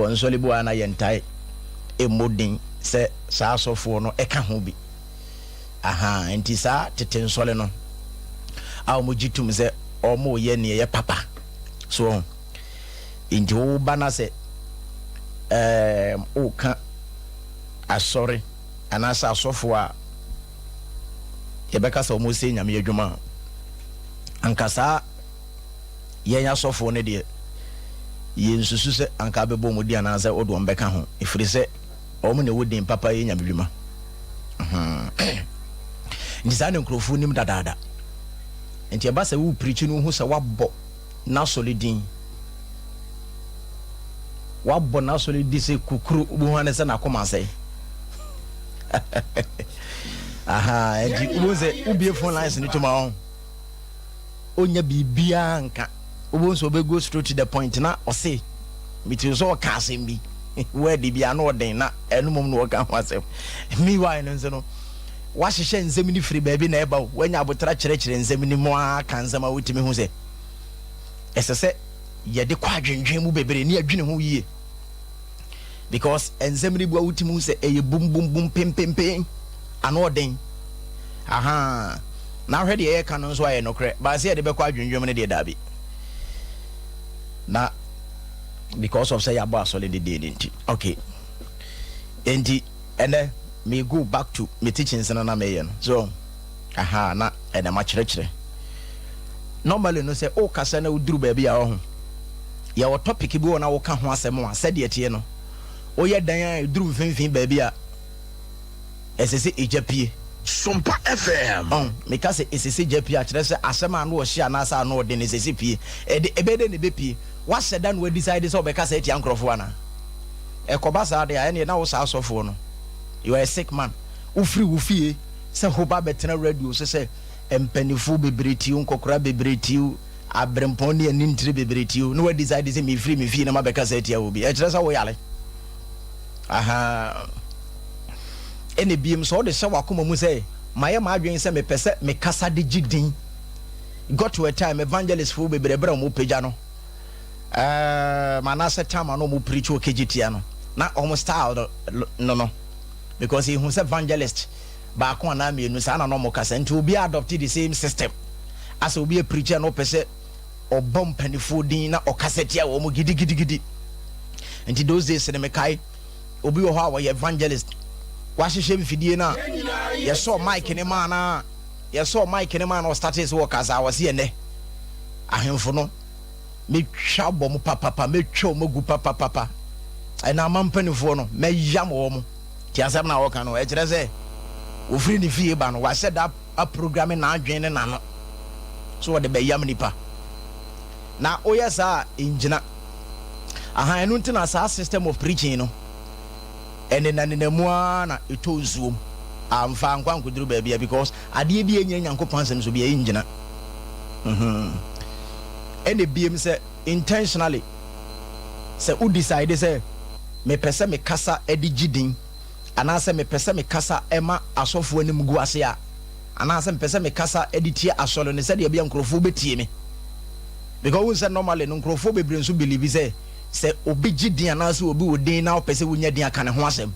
Wɔ nsɔle bi wɔ a na yɛntae mmɔ din sɛ saa asɔfoɔ no ka ho bi. Ahaa, nti saa tete nsɔle no a wɔgye tom sɛ wɔreyɛ nea ɛyɛ papa. So wɔn? Nti woba na sɛ ɛɛm woka asɔre anaasɛ asɔfoɔ a yɛbɛka sɛ wɔresɛe Nyame adwuma a, anka saa yɛn asɔfoɔ no deɛ, yɛnsusu sɛ anka abɛbɔ wɔn din anaasɛ wode wɔn bɛka ho, ɛfiri sɛ wɔn na ɛwɔ din papa yɛ Nyame dwuma. Nti saa na nkurɔfoɔ nim dadaada. Nti ɛba sɛ woprikyi no wohu sɛ woabɔ n'asɔre din, woabɔ n'asɔre di sɛ kukuru, wobɛhu ane sɛ n'akoma asɛe. Aha, nti wobɛhu sɛ wobie phone lines no tom a ɔho. Ɔnnya biribiara nka. Wobɛhu sɛ ɔbɛ go straight to the point na ɔse, metiri sɛ ɔka asɛm bi, word bi ano ɔden na ɛno mmom na ɔka ho asɛm. Meanwhile no nso no, wahyehyɛ nsɛm no firi baabi na ɛba o, wanya abotra kyerɛkyerɛ nsɛm no mu ara ka nsɛm a wotumi hu sɛ ɛsɛ sɛ yɛde kɔ adwendwen mu bebree ne yɛdwene ho yie. Because nsɛm no bi a wotumi hu sɛ ɛyɛ bum bum bum pempempen ano ɔden ahaa na ahwɛ deɛ yɛka no nso ayɛ nokorɛ baase yɛde bɛkɔ adwendwem no deɛ daabi na because of sɛ yɛabɔ asɔre de dee no nti okay enti ɛnɛ me go back to me teachings no na meyɛ no so aha na ɛnɛ makyerɛkyerɛ normally no sɛ wokasa na woduru baabi a ɔho Yɛwɔ topic bi wɔ na woka ho asɛm a, sɛdeɛ ɛteɛ no, woyɛ dɛn a ɛduru mfimfini baabi a, ɛsɛ sɛ egya pue. Sompa FM. Ɔn, meka sɛ ɛsɛ sɛ gya pue a, kyerɛ sɛ asɛm a ano ɔhye anaasɛ ano ɔden no, ɛsɛ sɛ pue. Ɛde, ɛbɛyɛ dɛn na ɛbɛpue? Woahyɛ da na woadecide sɛ wobɛkasa atia nkorɔfoɔ anaa? Ɛkɔba saa deɛ a, ɛnneɛ na wo saa sɔfoɔ no, you are a sick man. Wofiri wo fie sɛ hoba bɛtena radio so sɛ mpaninfoɔ bebree tie wo, nkɔkoraa bebree tie wo, Aberempɔn ne anintire bebree tie o, na wa decide sɛ mefiri me fie na mabɛkasa atia obi. Ɛkyerɛ sɛ woyare. Ahaa. Ɛna ebiem sɛ wode hyɛ w'akoma mu sɛ mayɛ m'adwene sɛ mepɛ sɛ mekasa de gye din. Got to a time evangelist fo bebree berɛ a wɔn pagya no um, anaasɛ time a na wɔn preach wɔ KGTia no na wɔn style no no because ehu sɛ evangelist baako anaa mienu saa na na ɔmo kasa nti obiaa adopte the same system asɛ obi aprikyi a na ɔpɛ sɛ ɔbɔ mpanifoɔ din na ɔkasa tia wɔn gidigidigidi nti those days no mekae obi wɔ hɔ a ɔyɛ evangelist wahyehyɛ mfidie no a yɛsɔɔ mic ne maa no a yɛsɔɔ mic ne maa no ɔstartee sɛ ɔkasa a ɔse ɛnɛ ahemfo no mɛtwa bɔ mo papapa mɛtwa wɔn agu papapapa ɛna ama mpanifoɔ no mɛyam wɔn. Tie asɛm no a ɔreka no, ɛkyerɛ sɛ ofiri ne fie ba no, wahyɛ da aprograme n'adwene ne n'ano sɛ ɔde bɛyam nipa. Na woyɛ saa a, engyina. Aha, ɛno nti na saa system of preaching no, ɛnenanena mu ara na ɛtɔ nsuom. Amfa ankɔ ankɔduru baabi a, because adeɛ bi a ɛnyina Nyankopɔn asɛm so biara, ɛngyina. Mm-hmm. Ɛna ebiem sɛ, intentionally, sɛ wo decide sɛ mepɛ sɛ me kasa de gye din anaasɛ mepɛ sɛ me kasa ma asɔfoɔ anim gu ase a, anaasɛ mepɛ sɛ me kasa de tia asɔre no sɛdeɛ ɛbɛyɛ nkurɔfoɔ bɛtie me. Because wohu sɛ normally no nkurɔfoɔ bebree nso believe sɛ sɛ obi gye din anaasɛ obi wɔ din na wopɛ sɛ wonya din aka ne ho asɛm.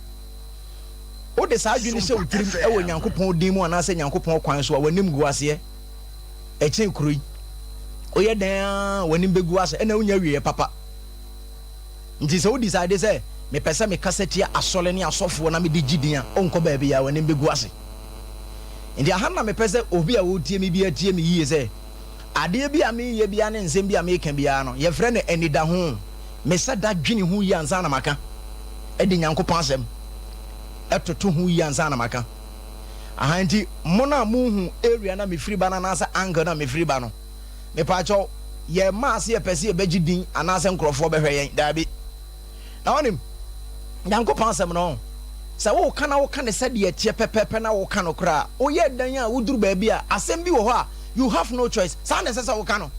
Wode saa adwene hyɛ wo tirim wɔ Nyankopɔn din mu anaasɛ Nyankopɔn kwan so a, w'anim gu aseɛ. Ɛkyɛn kuro yi. Woyɛ dɛn ara w'anim bɛgu ase ɛna wonya awieɛ papa. Nti sɛ wo decide sɛ mepɛ sɛ mekasa tia asɔre ne asɔfoɔ na mede gye din a, wonkɔ baabiara, w'anim bɛgu ase. Nti aha na mepɛ sɛ obi a ɔretie me biara tie me yie sɛ, adeɛ bi a mereyɛ biara ne nsɛm bi a mereka biara no, yɛfrɛ no anidaho. Mesɛ da dwene ho yie ansa na maka, de Nyankopɔn asɛm toto ho yie ansa na maka. Aha nti mo no a monhu area no a mefiri ba no anaasɛ angle no a mefiri ba no, mepaakyɛw, yɛmmaa sɛ yɛpɛ sɛ yɛbɛgye din anaasɛ nkurɔfoɔ bɛhwɛ yɛn. Daabi. Na wonim, Nyankopɔn asɛm no, sɛ woka na woka no sɛdeɛ ɛteɛ pɛpɛɛpɛ na woka no koraa a, woyɛ dɛn a woduru baabi a, asɛm bi wɔ hɔ a, you have no choice, saa na ɛsɛ sɛ woka no.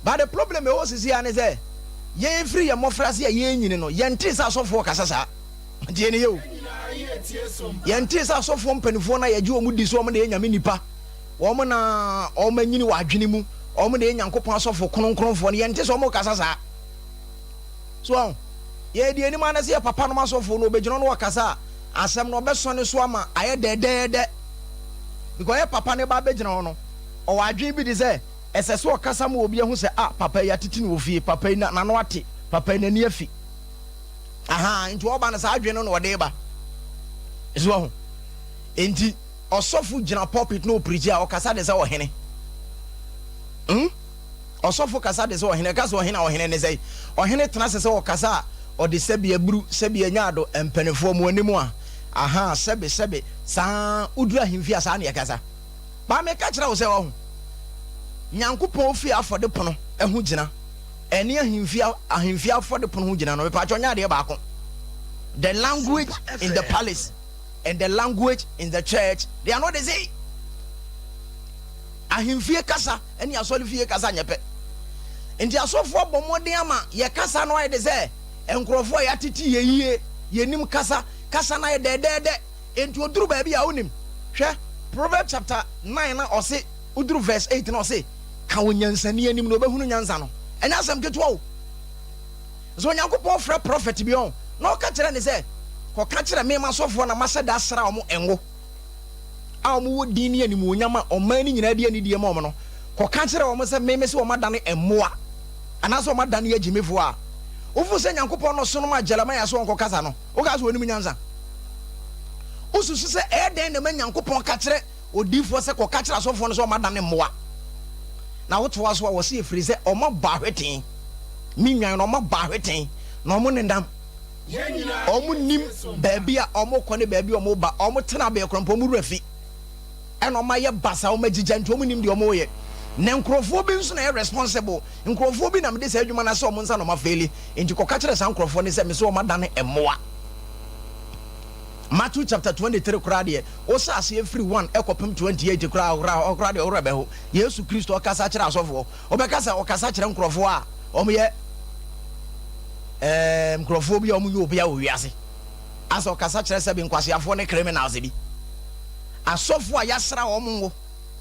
But the problem ɛwɔ sisi ara ne sɛ, yɛn firi yɛn mmɔfraase a yɛrenyini no, yɛntee sɛ asɔfoɔ kasa saa. Tie no yie o. Yɛntee sɛ asɔfoɔ mpanimfoɔ no a yɛgye wɔn di sɛ wɔn na ɛyɛ Nyame nnipa, wɔn na wɔanyini wɔ adwene mu, wɔn na ɛyɛ Nyankopɔn asɔfo kronkronfoɔ no, yɛnte sɛ wɔrekasa saa. So wɔn? Yɛn deɛ anim ara ne sɛ yɛ papa nom asɔfoɔ no ɔbɛgyina hɔ na ɔkasa a, asɛm no ɔbɛsɔne so ama ayɛ dɛdɛɛdɛ. Because yɛ papa no ba abɛgyina hɔ no, ɔwɔ adwene bi de sɛ ɛsɛ sɛ ɔkasa ma obi ahu sɛ ah papa yi atete no wɔ fie, papa yi n'ano ate, papa yi n'ani afi. Ahaa, nti ɔba no saa adwene no na ɔde ba. So wahu? Nti ɔsɔfo gyina pulpit na ɔpirikyi a ɔkasa de sɛ ɔhene. Hmm? Ɔsɔfo kasa de sɛ ɔhene. Ɛka sɛ ɔhene a, ɔhene ne sɛn? Ɔhene tena ase sɛ ɔkasa a, ɔde sɛbi aburu, sɛbi anyaado, mpaninfoɔ mo anim a, ahaa, sɛbe, sɛbe, saa, woduru ahemfie a, saa na yɛkasa. Baa meka kyerɛ wo sɛ, wahu, Nyankopɔn fie afɔde pono ho gyina, ɛne ahemfie, ahemfie afɔde pono ho gyina no, mepaakyɛw nyɛ adeɛ baako. The language in the palace and the language in the church, they are not the same. Ahemfie kasa ne asɔrefie kasa nyɛ pɛ. Enti asɔfoɔ abɔ mmɔden ama yɛ kasa no ayɛ te sɛ nkurɔfoɔ a yɛatete yɛ yie, yɛnim kasa, kasa no ayɛ dɛdɛɛdɛ. Enti ɔduru baabi a wonim. Hwɛ Proverbs chapter 9 na ɔse, woduru verse 8 na ɔse, ka onyansani anim na ɔbɛhunu nyansa no. Ɛnyɛ asɛm ketewa o. Sɛ Onyankopɔn frɛ prɔfɛt bi ɔn, na ɔka kyerɛ ne sɛ, kɔka kyerɛ me m'asɔfoɔ na mahyɛ da asra wɔn ngo. a wɔwɔ din ne animuonyam a ɔman no nyinaa de anidie ma wɔn no, kɔka kyerɛ wɔn sɛ, Me mese wɔadane mmoa, anaasɛ wɔadane agyimifoɔ a, wofoo sɛ Nyankopɔn na ɔsono maa Jeremia sɛ ɔnkɔkasa no, wokaa sɛ ɔnim nyansa? Wosusu sɛ ɛyɛ dɛn na ɛma Nyankopɔn ka kyerɛ odiyifoɔ sɛ kɔka kyerɛ asɔfoɔ no sɛ wɔadane mmoa? Na wotoa so a, wɔse ɛfiri sɛ wɔabɔ ahwete, me nnwan no, wɔabɔ ahwete, na wɔnenam. Wɔn nim baabi a wɔn kɔ ne baabi a wɔn ba. Wɔn tenabea koraa mpo wɔn werɛ fi. Ɛna wɔn ayɛ basaa, wɔn agyigya nti wɔn nim deɛ wɔn reyɛ. Na nkurɔfoɔ bi nso na ɛyɛ responsible. Nkurɔfoɔ bi na mede saa adwuma no ahyɛ wɔn nsa na wɔn afeeli. Nti kɔka kyerɛ saa nkurɔfoɔ no sɛ mese wɔn adane mmoa. Matthew chapter 23 koraa deɛ, wohyɛ aseɛ firi 1 kɔpem 28 koraa koraa koraa deɛ wo werɛ bɛho. Yesu Kristo ɔkasa kyerɛ asɔfoɔ. Wobɛka sɛ ɔkasa kyerɛ nkurɔfoɔ a wɔyɛ ɛɛ nkurɔfoɔ bi a wɔnyɛ obiara wɔ wiase. Asɛ ɔkasa kyerɛ sɛbi nkwaseafoɔ ne criminals bi. Asɔfoɔ a yɛasra wɔn ngo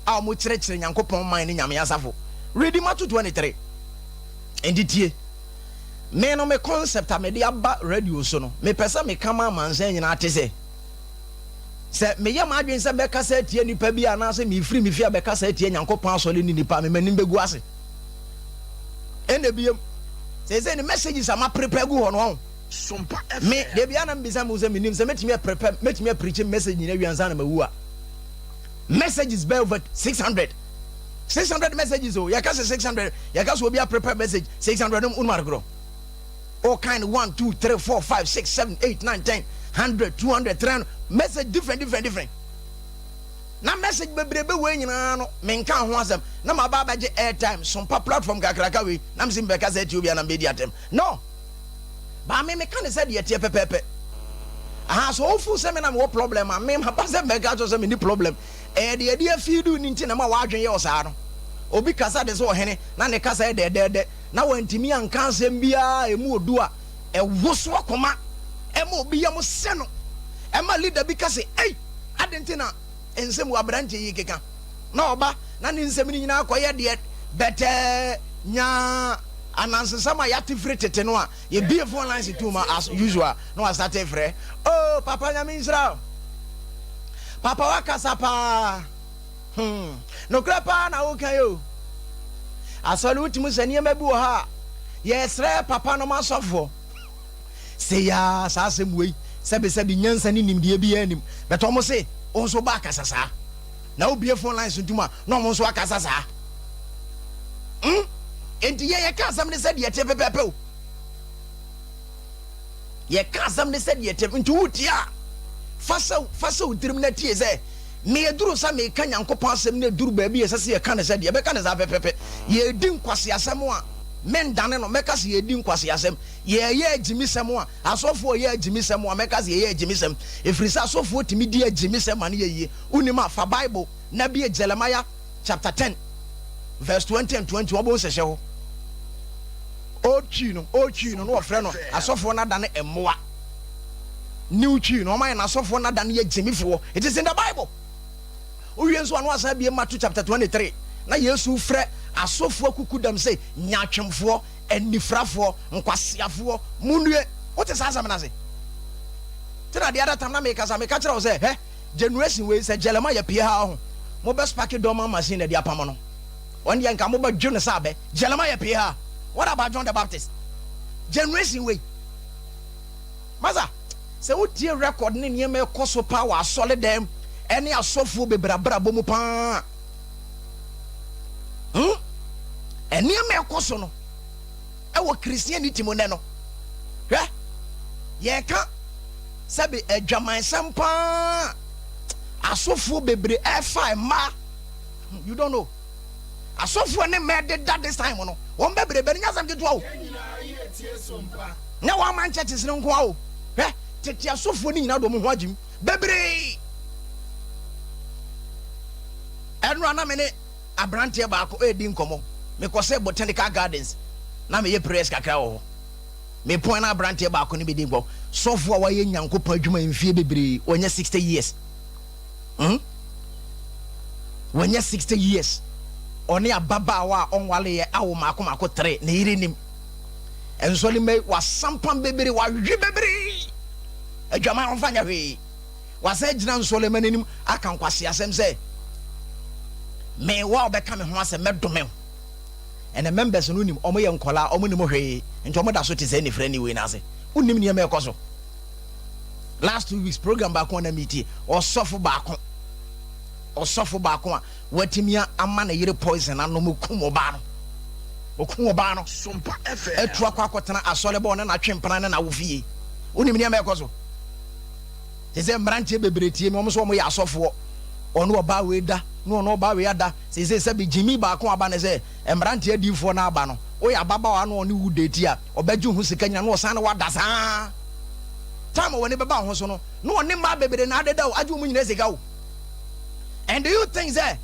a wɔkyerɛkyerɛ Nyankopɔn man ne Nyame asafo. Read Matthew 23. Enti tie. Me no me concept a mede aba radio so no, mepɛ sɛ meka ma amansan nyinaa te sɛ, Sɛ meyɛ m'adwene sɛ mɛkasa atia nnipa bi anaasɛ merefiri me fie abɛkasa atia Nyankopɔn asɔre ne nnipa a, me m'anim bɛgu ase. Ɛna biom, seesei ne messages a maprepare agu hɔ no, ɔho. Me, da biara na mebisa me ho sɛ menim sɛ mɛtumi aprepare, mɛtumi aprikyi message nyina awie ansa na mawu a. Messages bɛyɛ over 600. 600 messages o, yɛka sɛ 600, yɛka sɛ obi aprepare message 600 no, wonim adekorɔ? All kind 1, 2, 3, 4, 5, 6, 7, 8, 9, 10, 100, 200, 300 message different different different. Na message bebrebe wei nyinaa no menka ho asɛm na maba abɛgye airtime sompa platform kakraka wei na mese mebɛka sɛ atie obi anam bɛdi atɛm no baa me meka ne sɛ deɛ ɛteɛ pɛpɛɛpɛ. Aha so wofu sɛ me na mewɔ problem a me maba sɛ mɛka kyerɛ sɛ menni problem. Ɛyɛ deɛ ɛde afiidu ne nti na ma w'adwene yɛ ɔsaa no. Obi kasa de sɛ ɔhene na ne kasa yɛ dɛdɛɛdɛ. Na wantumi anka asɛm biara a emu odu a ɛwoso akoma, ɛma obi yam sɛ no, ɛma leader bi ka sɛ, Ei, adɛn nti na nsɛm wɔ aberanteɛ yi keka? Na ɔba na ne nsɛm no nyinaa kɔyɛ deɛ bɛtɛɛ nyaa anansesɛm a yɛate firi tete no a yɛbie phone lines to mu as usual na wasate frɛ, Oh, papa Nyame nhyira wo. Papa wakasa paa. Hmm, nokorɛ paa na woka yi o. Asɔre wotumi sɛ nneɛma bi wɔ hɔ a yɛsrɛ papa nom asɔfoɔ sɛ yaa saa asɛm wei sɛbesɛbe nyansa ne nimdeɛ bi anim but ɔmo se wo nso ba akasa saa na wobie phone lines ntom a na ɔmo nso akasa saa. Hmm, enti yɛ yɛka asɛm ne sɛ deɛ ɛteɛ pɛpɛɛpɛ o. Yɛka asɛm ne sɛ deɛ ɛteɛ nti wotie a fa sɛ fa sɛ wo tirim na tie sɛ Me aduru sɛ meka Nyankopɔn asɛm na ɛduru baabi a ɛsɛ sɛ yɛka no sɛ deɛ, yɛbɛka no saa pɛpɛpɛ. Yɛredi nkwaseasɛm a, mendane no, mɛka sɛ yɛredi nkwaseasɛm. Yɛreyɛ agyimisɛm a, asɔfoɔ reyɛ agyimisɛm a, mɛka sɛ yɛreyɛ agyimisɛm. Ɛfiri sɛ asɔfoɔ tumi di agyimisɛm ma no yɛ yie. Wonim a, fa Bible na bue Jeremiah chapter 10 verse 20 and 21, wobɛhu sɛ ɛhyɛ hɔ. Old Twi no, Old Twi no, na wɔfrɛ no asɔfoɔ no adane mmoa. New Twi no, wɔayɛ no asɔfoɔ no adane yɛ gyimifoɔ. It is in the Bible. Wowie nso a na wasan abie Matthew chapter 23 na Yesu frɛ asɔfoɔ akukudam sɛ nyaatwemfoɔ, anifirafoɔ, nkwaseafoɔ, monnue. Wote saa asɛm no ase? Nti na the other time na mekasa, meka kyerɛ wo sɛ, hɛ, generation wei, sɛ Jeremiah pie ha a, ɔho, mobɛ spark dormant machine de apam no. Ɔno deɛ nka mobɛdwo no sɛ abɛ. Jeremiah pie ha. What about John the Baptist? Generation wei. Masa, sɛ wotie record ne nneɛma ɛkɔ so paa wɔ asɔre dɛm ɛne asɔfoɔ bebree abrabɔ mu paa. Nneɛma ɛkɔ so no ɛwɔ Christianity mu nɛ no. Hwɛ, yɛka sɛbi adwamansɛm paa, asɔfoɔ bebree ɛfa mmaa. You don't know. Asɔfoɔ ne mmaa deda this time no, wɔn bebree bɛ ne nyasɛm ketewa o. Nyɛ wɔn aman churches no nko a o. Hwɛ, tete asɔfoɔ no nyinaa de wɔn ho agyim bebree. Ɛno na me ne aberanteɛ baako ɛredi nkɔmmɔ. Mekɔ sɛ Botanical Gardens na meyɛ prayers kakra wɔ hɔ. Mepɔn na aberanteɛ baako ne bɛdi nkɔmmɔ. Sɔfoɔ a wayɛ Nyankopɔn adwuma mfie bebree, wɔnyɛ 60 years. Wɔnyɛ 60 years. Ɔne ababaawa a ɔnwaleyɛ awo maako maako tere, ne yere nim. Ɛnso ne mɛ wasampan bebree, wawe bebree. Adwaman ɔmfa nyɛ hwee. Wasan gyina nsɔlema n'anim aka nkwasi asɛm sɛ me wa ɔbɛka me ho asɛm mɛdome wo. Ɛnɛ members no nim, ɔmo yɛ nkɔlaa, ɔmo nim hwee, nti ɔmo da so te sɛ nifrɛ ni wei n'ase. Wonim nneɛma ɛkɔ so. Last 2 weeks program baako a na metie, ɔsɔfo baako a watumi ama ne yere poison anom kum ɔbaa no, okum ɔbaa no. Sompa FM. Atu akɔ akɔtena asɔre bɔ ɔne n'atwe mpena ne n'awo fie. Wonim nneɛma ɛkɔ so te sɛ mmeranteɛ bebree tie mi, wɔn nso wɔn yɛ asɔfoɔ, ɔno ɔbaa wei da na ɔno ɔbaa wei ada. Sese sɛbi gyimi baako aba ne sɛ mmeranteɛ adiifoɔ no aba no, woyɛ ababaawa na ɔne wo date a, ɔbɛgye ho sika nyina na ɔsan ne wada. Saa time a wɔne bɛba ho so no na ɔne mmaa bebree na adeda o, agye wɔn nyinaa sika o. And do you think sɛ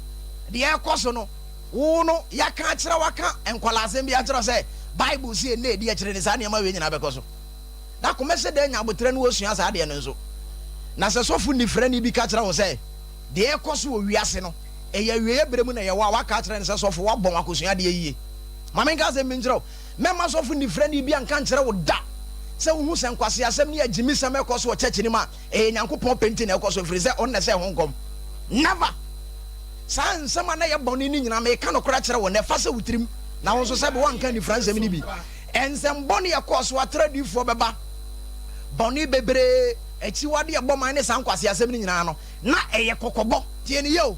deɛ ɛkɔ so no, wo no yɛaka akyerɛ, waka nkɔla asɛm bi akyerɛ sɛ Bible si ɛnna ɛdi akyerɛ ne saa nneɛma wei nyinaa bɛkɔ so na kɔmɛsɛ dɛ nya abotrɛ no wɔsua saa adeɛ no nso. Na sɛ sɔfo nifrɛni bi ka kyerɛ wo sɛ deɛ ɛkɔ so wɔ wiase no ɛyɛ awieɛ berɛ mu na yɛwɔ a, waka akyerɛ no sɛ sɔfo woabɔn akosua adeɛ yie. Ma menka asɛm bi nkyerɛ wo. Mɛma sɔfo nifrɛni bi anka nkyerɛ wo da sɛ wohu sɛ nkwase asɛm ne agyimisɛm ɛkɔ so wɔ church no mu a, ɛyɛ Nyankopɔn pɛ nti na ɛkɔ so, ɛfiri sɛ ɔno na ɛsɛ ho nkɔm. Never. Saa nsɛm a na yɛ bɔne no nyinaa, meka nokora kyerɛ wo na ɛfa sɛ wo tirim na wo nso sɛ bi woanka nifra nsɛm no bi. Ɛnsɛm bɔne ɛkɔɔ so, atradifoɔ bɛba, bɔne bebree, akyiwade ɛbɔ man ne saa nkwase asɛm no nyinaa no na ɛyɛ kɔkɔbɔ. Tie ne yɛ o,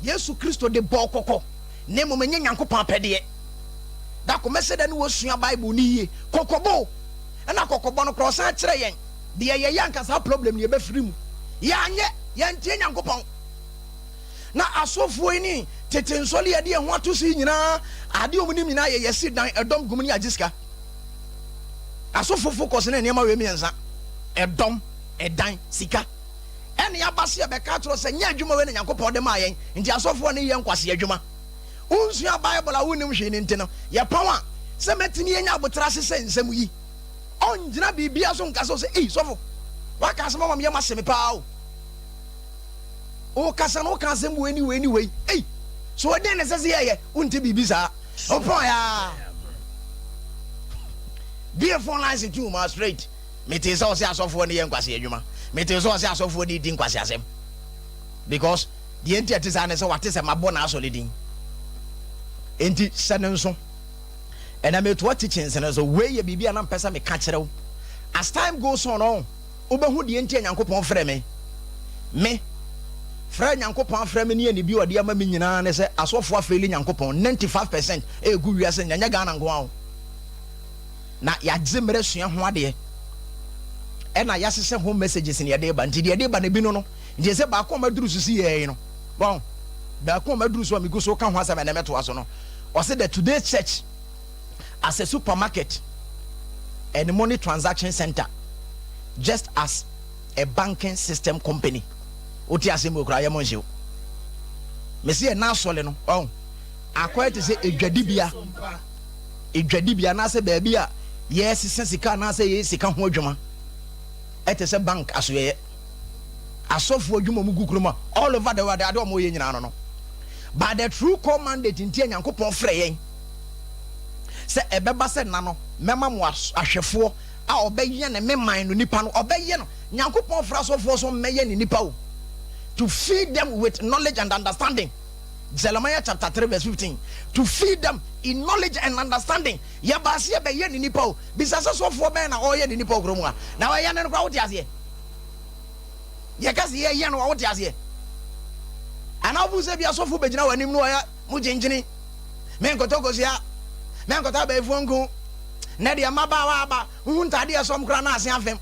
Yesu Kristo de bɔɔ kɔkɔ na mmom ɛnyɛ Nyankopɔn apɛdeɛ. Dako mɛsɛ dɛ ne wɔsua Bible no yie. Kɔkɔbɔ o, ɛna kɔkɔbɔ no korɔ ɔsan kyerɛ yɛn deɛ yɛyɛ anka saa problem no yɛbɛfiri mu. Yɛanyɛ, yɛntie Nyankopɔn. Na asɔfoɔ yi ne tete nsɔle yɛde yɛn ho ato so yi nyinaa, adeɛ ɔmo nim nyinaa yɛ yɛsi dan, ɛdɔm gum ne agye sika. Asɔfo focus ne nneɛma wei mmiɛnsa: ɛdɔm, ɛdan, sika. Ɛne aba se yɛbɛka akyerɛ sɛ nyɛ adwuma wei na Nyankopɔn de maa yɛn. Nti asɔfoɔ ne yɛ nkwasi adwuma. Wonsua Bible a, wonnim hwee ne nti no yɛpɔn a sɛ mɛtumi anya abotra ase sɛ nsɛm yi ɔngyina biribia so nka sɛ sɛ ei, sɔfo waka asɛm ama meyɛ ma me paa o. Wokasa no, woka asɛm wei ne wei ne wei ei, so ɛdɛn na ɛsɛ sɛ yɛyɛ? Wonte biribi saa. Wopɔn ya bie phone lines tu ma straight. Mete sɛ ɔsɛ asɔfoɔ no yɛ nkwasi adwuma. Mete sɛ ɔsɛ asɔfoɔ no di nkwasi asɛm because deɛ nti ɛte saa ne sɛ wate sɛ mabɔ n'asɔre din. Enti hyɛ ne nso ɛna metoa teachings no so. Wei yɛ biribi a na mpɛ sɛ meka kyerɛ wo. As time goes on no, wobɛhu deɛ nti a Nyankopɔn frɛ me. Frɛ Nyankopɔn afrɛ me ne yɛ ne bi ɔde ama me nyinaa ne sɛ asɔfoɔ afail Nyankopɔn. 95% ɛgu wiase nyɛ Ghana nko a o, na yɛagye mmerɛ sua ho adeɛ ɛna yɛahyehyɛ ho messages ne yɛde ba. Nti deɛ yɛde ba no bi no, nti sɛ baako a maduru so si yɛɛ no bɔn baako a maduru so a megu so ka ho asɛm ɛnɛ mɛtoa so no, ɔsɛ the today church as a supermarket and money transaction center, just as a banking system company. Wote asɛm mu okura yɛ mo nhyew. Mesi yɛ n'asɔle no ɔn akɔyɛ te sɛ edwadibea, edwadibea anaasɛ baabi a yɛsesa sika anaasɛ yɛyɛ sika ho adwuma, ɛte sɛ bank asoɛyɛ. Asɔfoɔ adwuma mu gu kurom a all over the world, ade ɔmo yɛ nyinaa no, but the true core mandate nti a Nyankopɔn frɛ yɛn sɛ ɛbɛba sɛ nna no mɛma mo ahwɛfoɔ. a ɔbɛyɛne me man no nipa no, ɔbɛyɛ no. Nyankopɔn frɛ asɔfoɔ sɛ ɔmmɛyɛ ne nipa o, to feed them with knowledge and understanding. Jeremiah chapter 3 verse 15. To feed them in knowledge and understanding. Yɛbaa sɛ yɛbɛyɛ ne nipa o. Bisa sɛ sɔfoɔ bɛn na ɔreyɛ ne nipa wɔ kurom ha? Na ɔyɛ ne no koraa, wote aseɛ? Yɛka sɛ yɛyɛ no a, wote aseɛ? Anaa wofu sɛ bi asɔfo bɛgyina w'anim no ɔyɛ mo kyenkyene, menkɔtɔ kosua, menkɔtɔ abayifoɔ nku, na deɛ mmabaawa aba, wohu ntadeɛ ɛsɔm koraa na ase afem.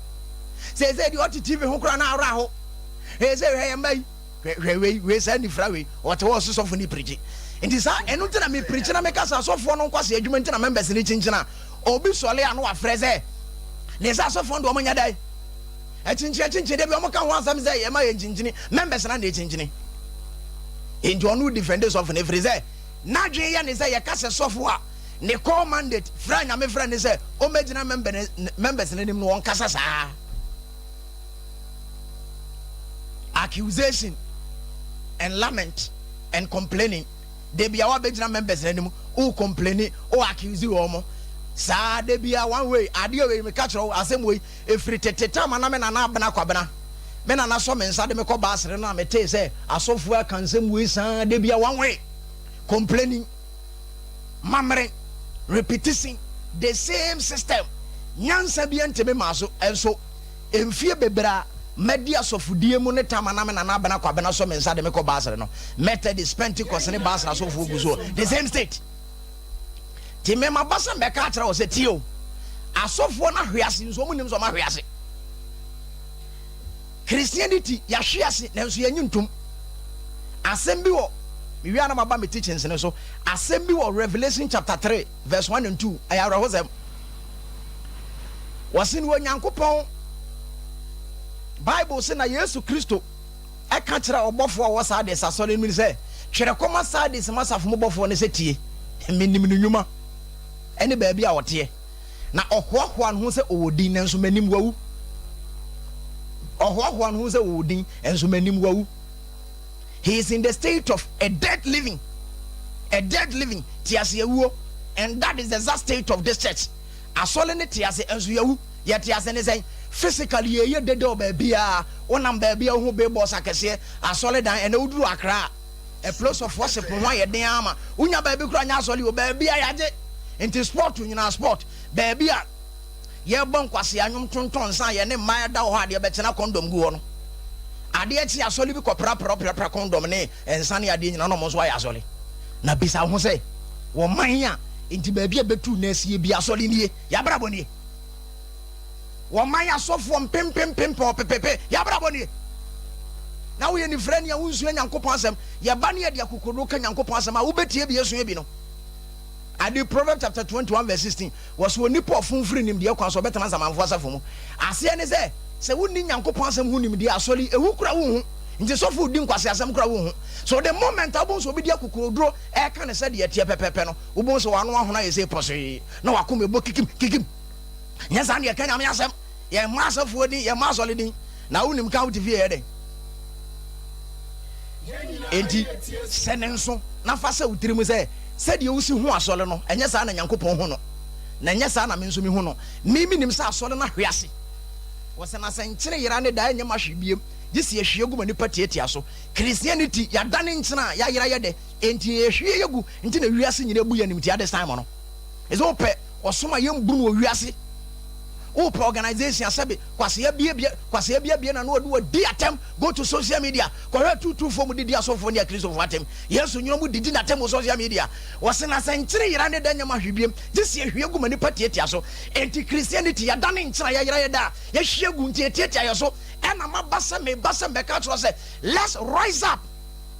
Seesei deɛ ɔte TV ho koraa na awerɛ aho. Seesei hwɛ yɛn mma yi, hwɛ hwɛ wei, wei saa nifira wei, ɔte hɔ ɔse sɔfo ne pirikyi. Nti saa, ɛno nti na me pirikyi na meka sɛ asɔfoɔ no nkwasea adwuma nti na members no kyinkyin a, obi sɔle a na wafrɛ sɛ ne sɛ asɔfoɔ no deɛ wɔn nyɛ dɛn? Akyinkyin akyinkyin da bi wɔn ka ho asɛm sɛ yɛma yɛ nkyinkyini, members no na ɛkyinkyini. Nti ɔno defende sɔfo no ɛfiri sɛ n'adwene yɛ ne sɛ yɛka sɛ sɔfo a ne core mandate frɛ a Nyame frɛ ne sɛ ɔmmɛgyina members no anim no ɔnkasa saa. Accusation and lament and complaining. Da bia wabɛgyina members no anim wo complaini, wo accuse wɔn saa da bia one way. Adeɛ wei meka kyerɛ wo, asɛm wei ɛfiri tete tam a na me nana Abena Kwabena, me nana sɔ me nsa de me kɔ baasere no a metee sɛ asɔfoɔ aka nsɛm wei saa da bia one way, complaining, mamere, repetition, the same system. Nyansa bia ntimi maa so. Ɛnso mfie bebree a madi asɔfodie mu ne tam a na me nana Abena Kwabena sɔ me nsa de me kɔ baasere no, Methodist, Pentecost ne baasere asɔfoɔ gu so the same state. Nti me maba sɛ mbɛka akyerɛ wo sɛ tie o, asɔfoɔ no ahwe ase nso wɔn nim sɛ wɔn ahwe ase. Christianity yɛahwe ase nanso yɛnyi ntom. Asɛm bi wɔ mewie a na maba me teachings no so. Asɛm bi wɔ Revelation chapter 3 verse 1 and 2, ɛyɛ awerɛhosɛm. Wɔse no Onyankopɔn Bible se na Yesu Kristo ɛka kyerɛ ɔbɔfoɔ a ɔwɔ Sardis asɔre no mu sɛ, Twerɛ kɔma Sardis mu asafo mu bɔfoɔ no sɛ, Tie, menim ne nnwuma ne baabi a ɔteɛ, na ɔhoahoa ne ho sɛ ɔwɔ din, nanso m'anim wawu. Ɔhoahoa ne ho sɛ ɔwɔ din, nanso m'anim wawu. He is in the state of a dead living, a dead living, te ase awuo, and that is the exact state of this church. Asɔre no te ase, nso yɛawu. Yɛte ase ne sɛn? Physically yɛyɛ dede wɔ baabiara. Wonam baabi a wohu billboards akɛseɛ, asɔredan. Ɛnɛ woduru Accra a, a place of worship ho ayɛ den ara ma wonya baabi koraa nyɛ asɔre o. Baabi a yɛagye. Nti sport nyinaa sport. Baabi a yɛbɔ nkwasea nnwom tontɔn nsa a yɛne mmaa da wɔ hɔ a adeɛ bɛkye na condom gu hɔ no. Adeɛ kye asɔre bi kɔprapra ɔprapra condom ne nsa ne adeɛ nyinaa na wɔn nso ayɛ asɔre. Na bisa wo ho sɛ, wɔ man a nti baabi a bɛtu na asie bi asɔre nie, yɛabrabɔ nie. Wɔ man asɔfoɔ mpempempempem ɔpepepe, yɛabrabɔ nie. Na woyɛ nifirani a wonsua Nyankopɔn asɛm, yɛba ne yɛde akokoɔduro ka Nyankopɔn asɛm a wobɛtie bi asua bi no. Ade Proverbs chapter 21 verse 16, wɔse onipa ɔfom firi nimdeɛ kwan so ɔbɛtena nsamanfoɔ asafo mu. Aseɛ ne sɛ, sɛ wonni Nyankopɔn asɛm ho nimdeɛ a, asɔre ewu koraa wonhu. Nti sɔfo redi nkwaseasɛm koraa wonhu. So the moment a wobɛhu sɛ obi de akokoɔduro reka no sɛdeɛ ɛteɛ pɛpɛpɛ no, wobɛhu sɛ w'ano ahono ayɛ sei pɔsee na w'akoma ɛbɔ kikim kikim. Nyɛ saa na yɛka Nyame asɛm. Yɛmmɔ asɔfoɔ din, yɛmmɔ asɔre din. Na wonim ka wote fie yɛ dɛn? Enti hyɛ ne nso na fa hyɛ wo tirim sɛ, sɛdeɛ wosi hu asɔre no, ɛnyɛ saa na Nyankopɔn hu no, na ɛnyɛ saa na me nso mehu no. Me menim sɛ asɔre no ahwe ase. Wɔsɛ na sɛ nkyene yera ne da ɛnyɛ ma hwee biem, gye sɛ yɛhwie gu ma nnipa tiatia so. Christianity, yɛadane nkyene a yɛayera yɛ dɛ, enti yɛhwie yɛ gu, nti na wiase nyinaa bu yɛn animtia this time no. Ɛsɛ wopɛ ɔsom a yɛmbu no wɔ wiase. Wopɛ organization a sɛbe kwasea biabia kwasea biabia na no ɔde wadi atɛm. Go to social media kɔhwɛ atuutuufoɔ mu didi asɔfoɔ ne akristofoɔ atɛm. Yesu nyina mu didi n'atɛm wɔ social media. Wɔse na sɛ nkyene yera ne dɛ nyɛ ma hwe biem gye sɛ yɛhwie gu ma nipa tiatia so. Enti Christianity yɛadane nkyene a yɛyera yɛ dɛ a yɛhwie gu nti ɛtiatia yɛ so. Ɛna maba sɛ meba sɛ mbɛka akyerɛ wo sɛ let's rise up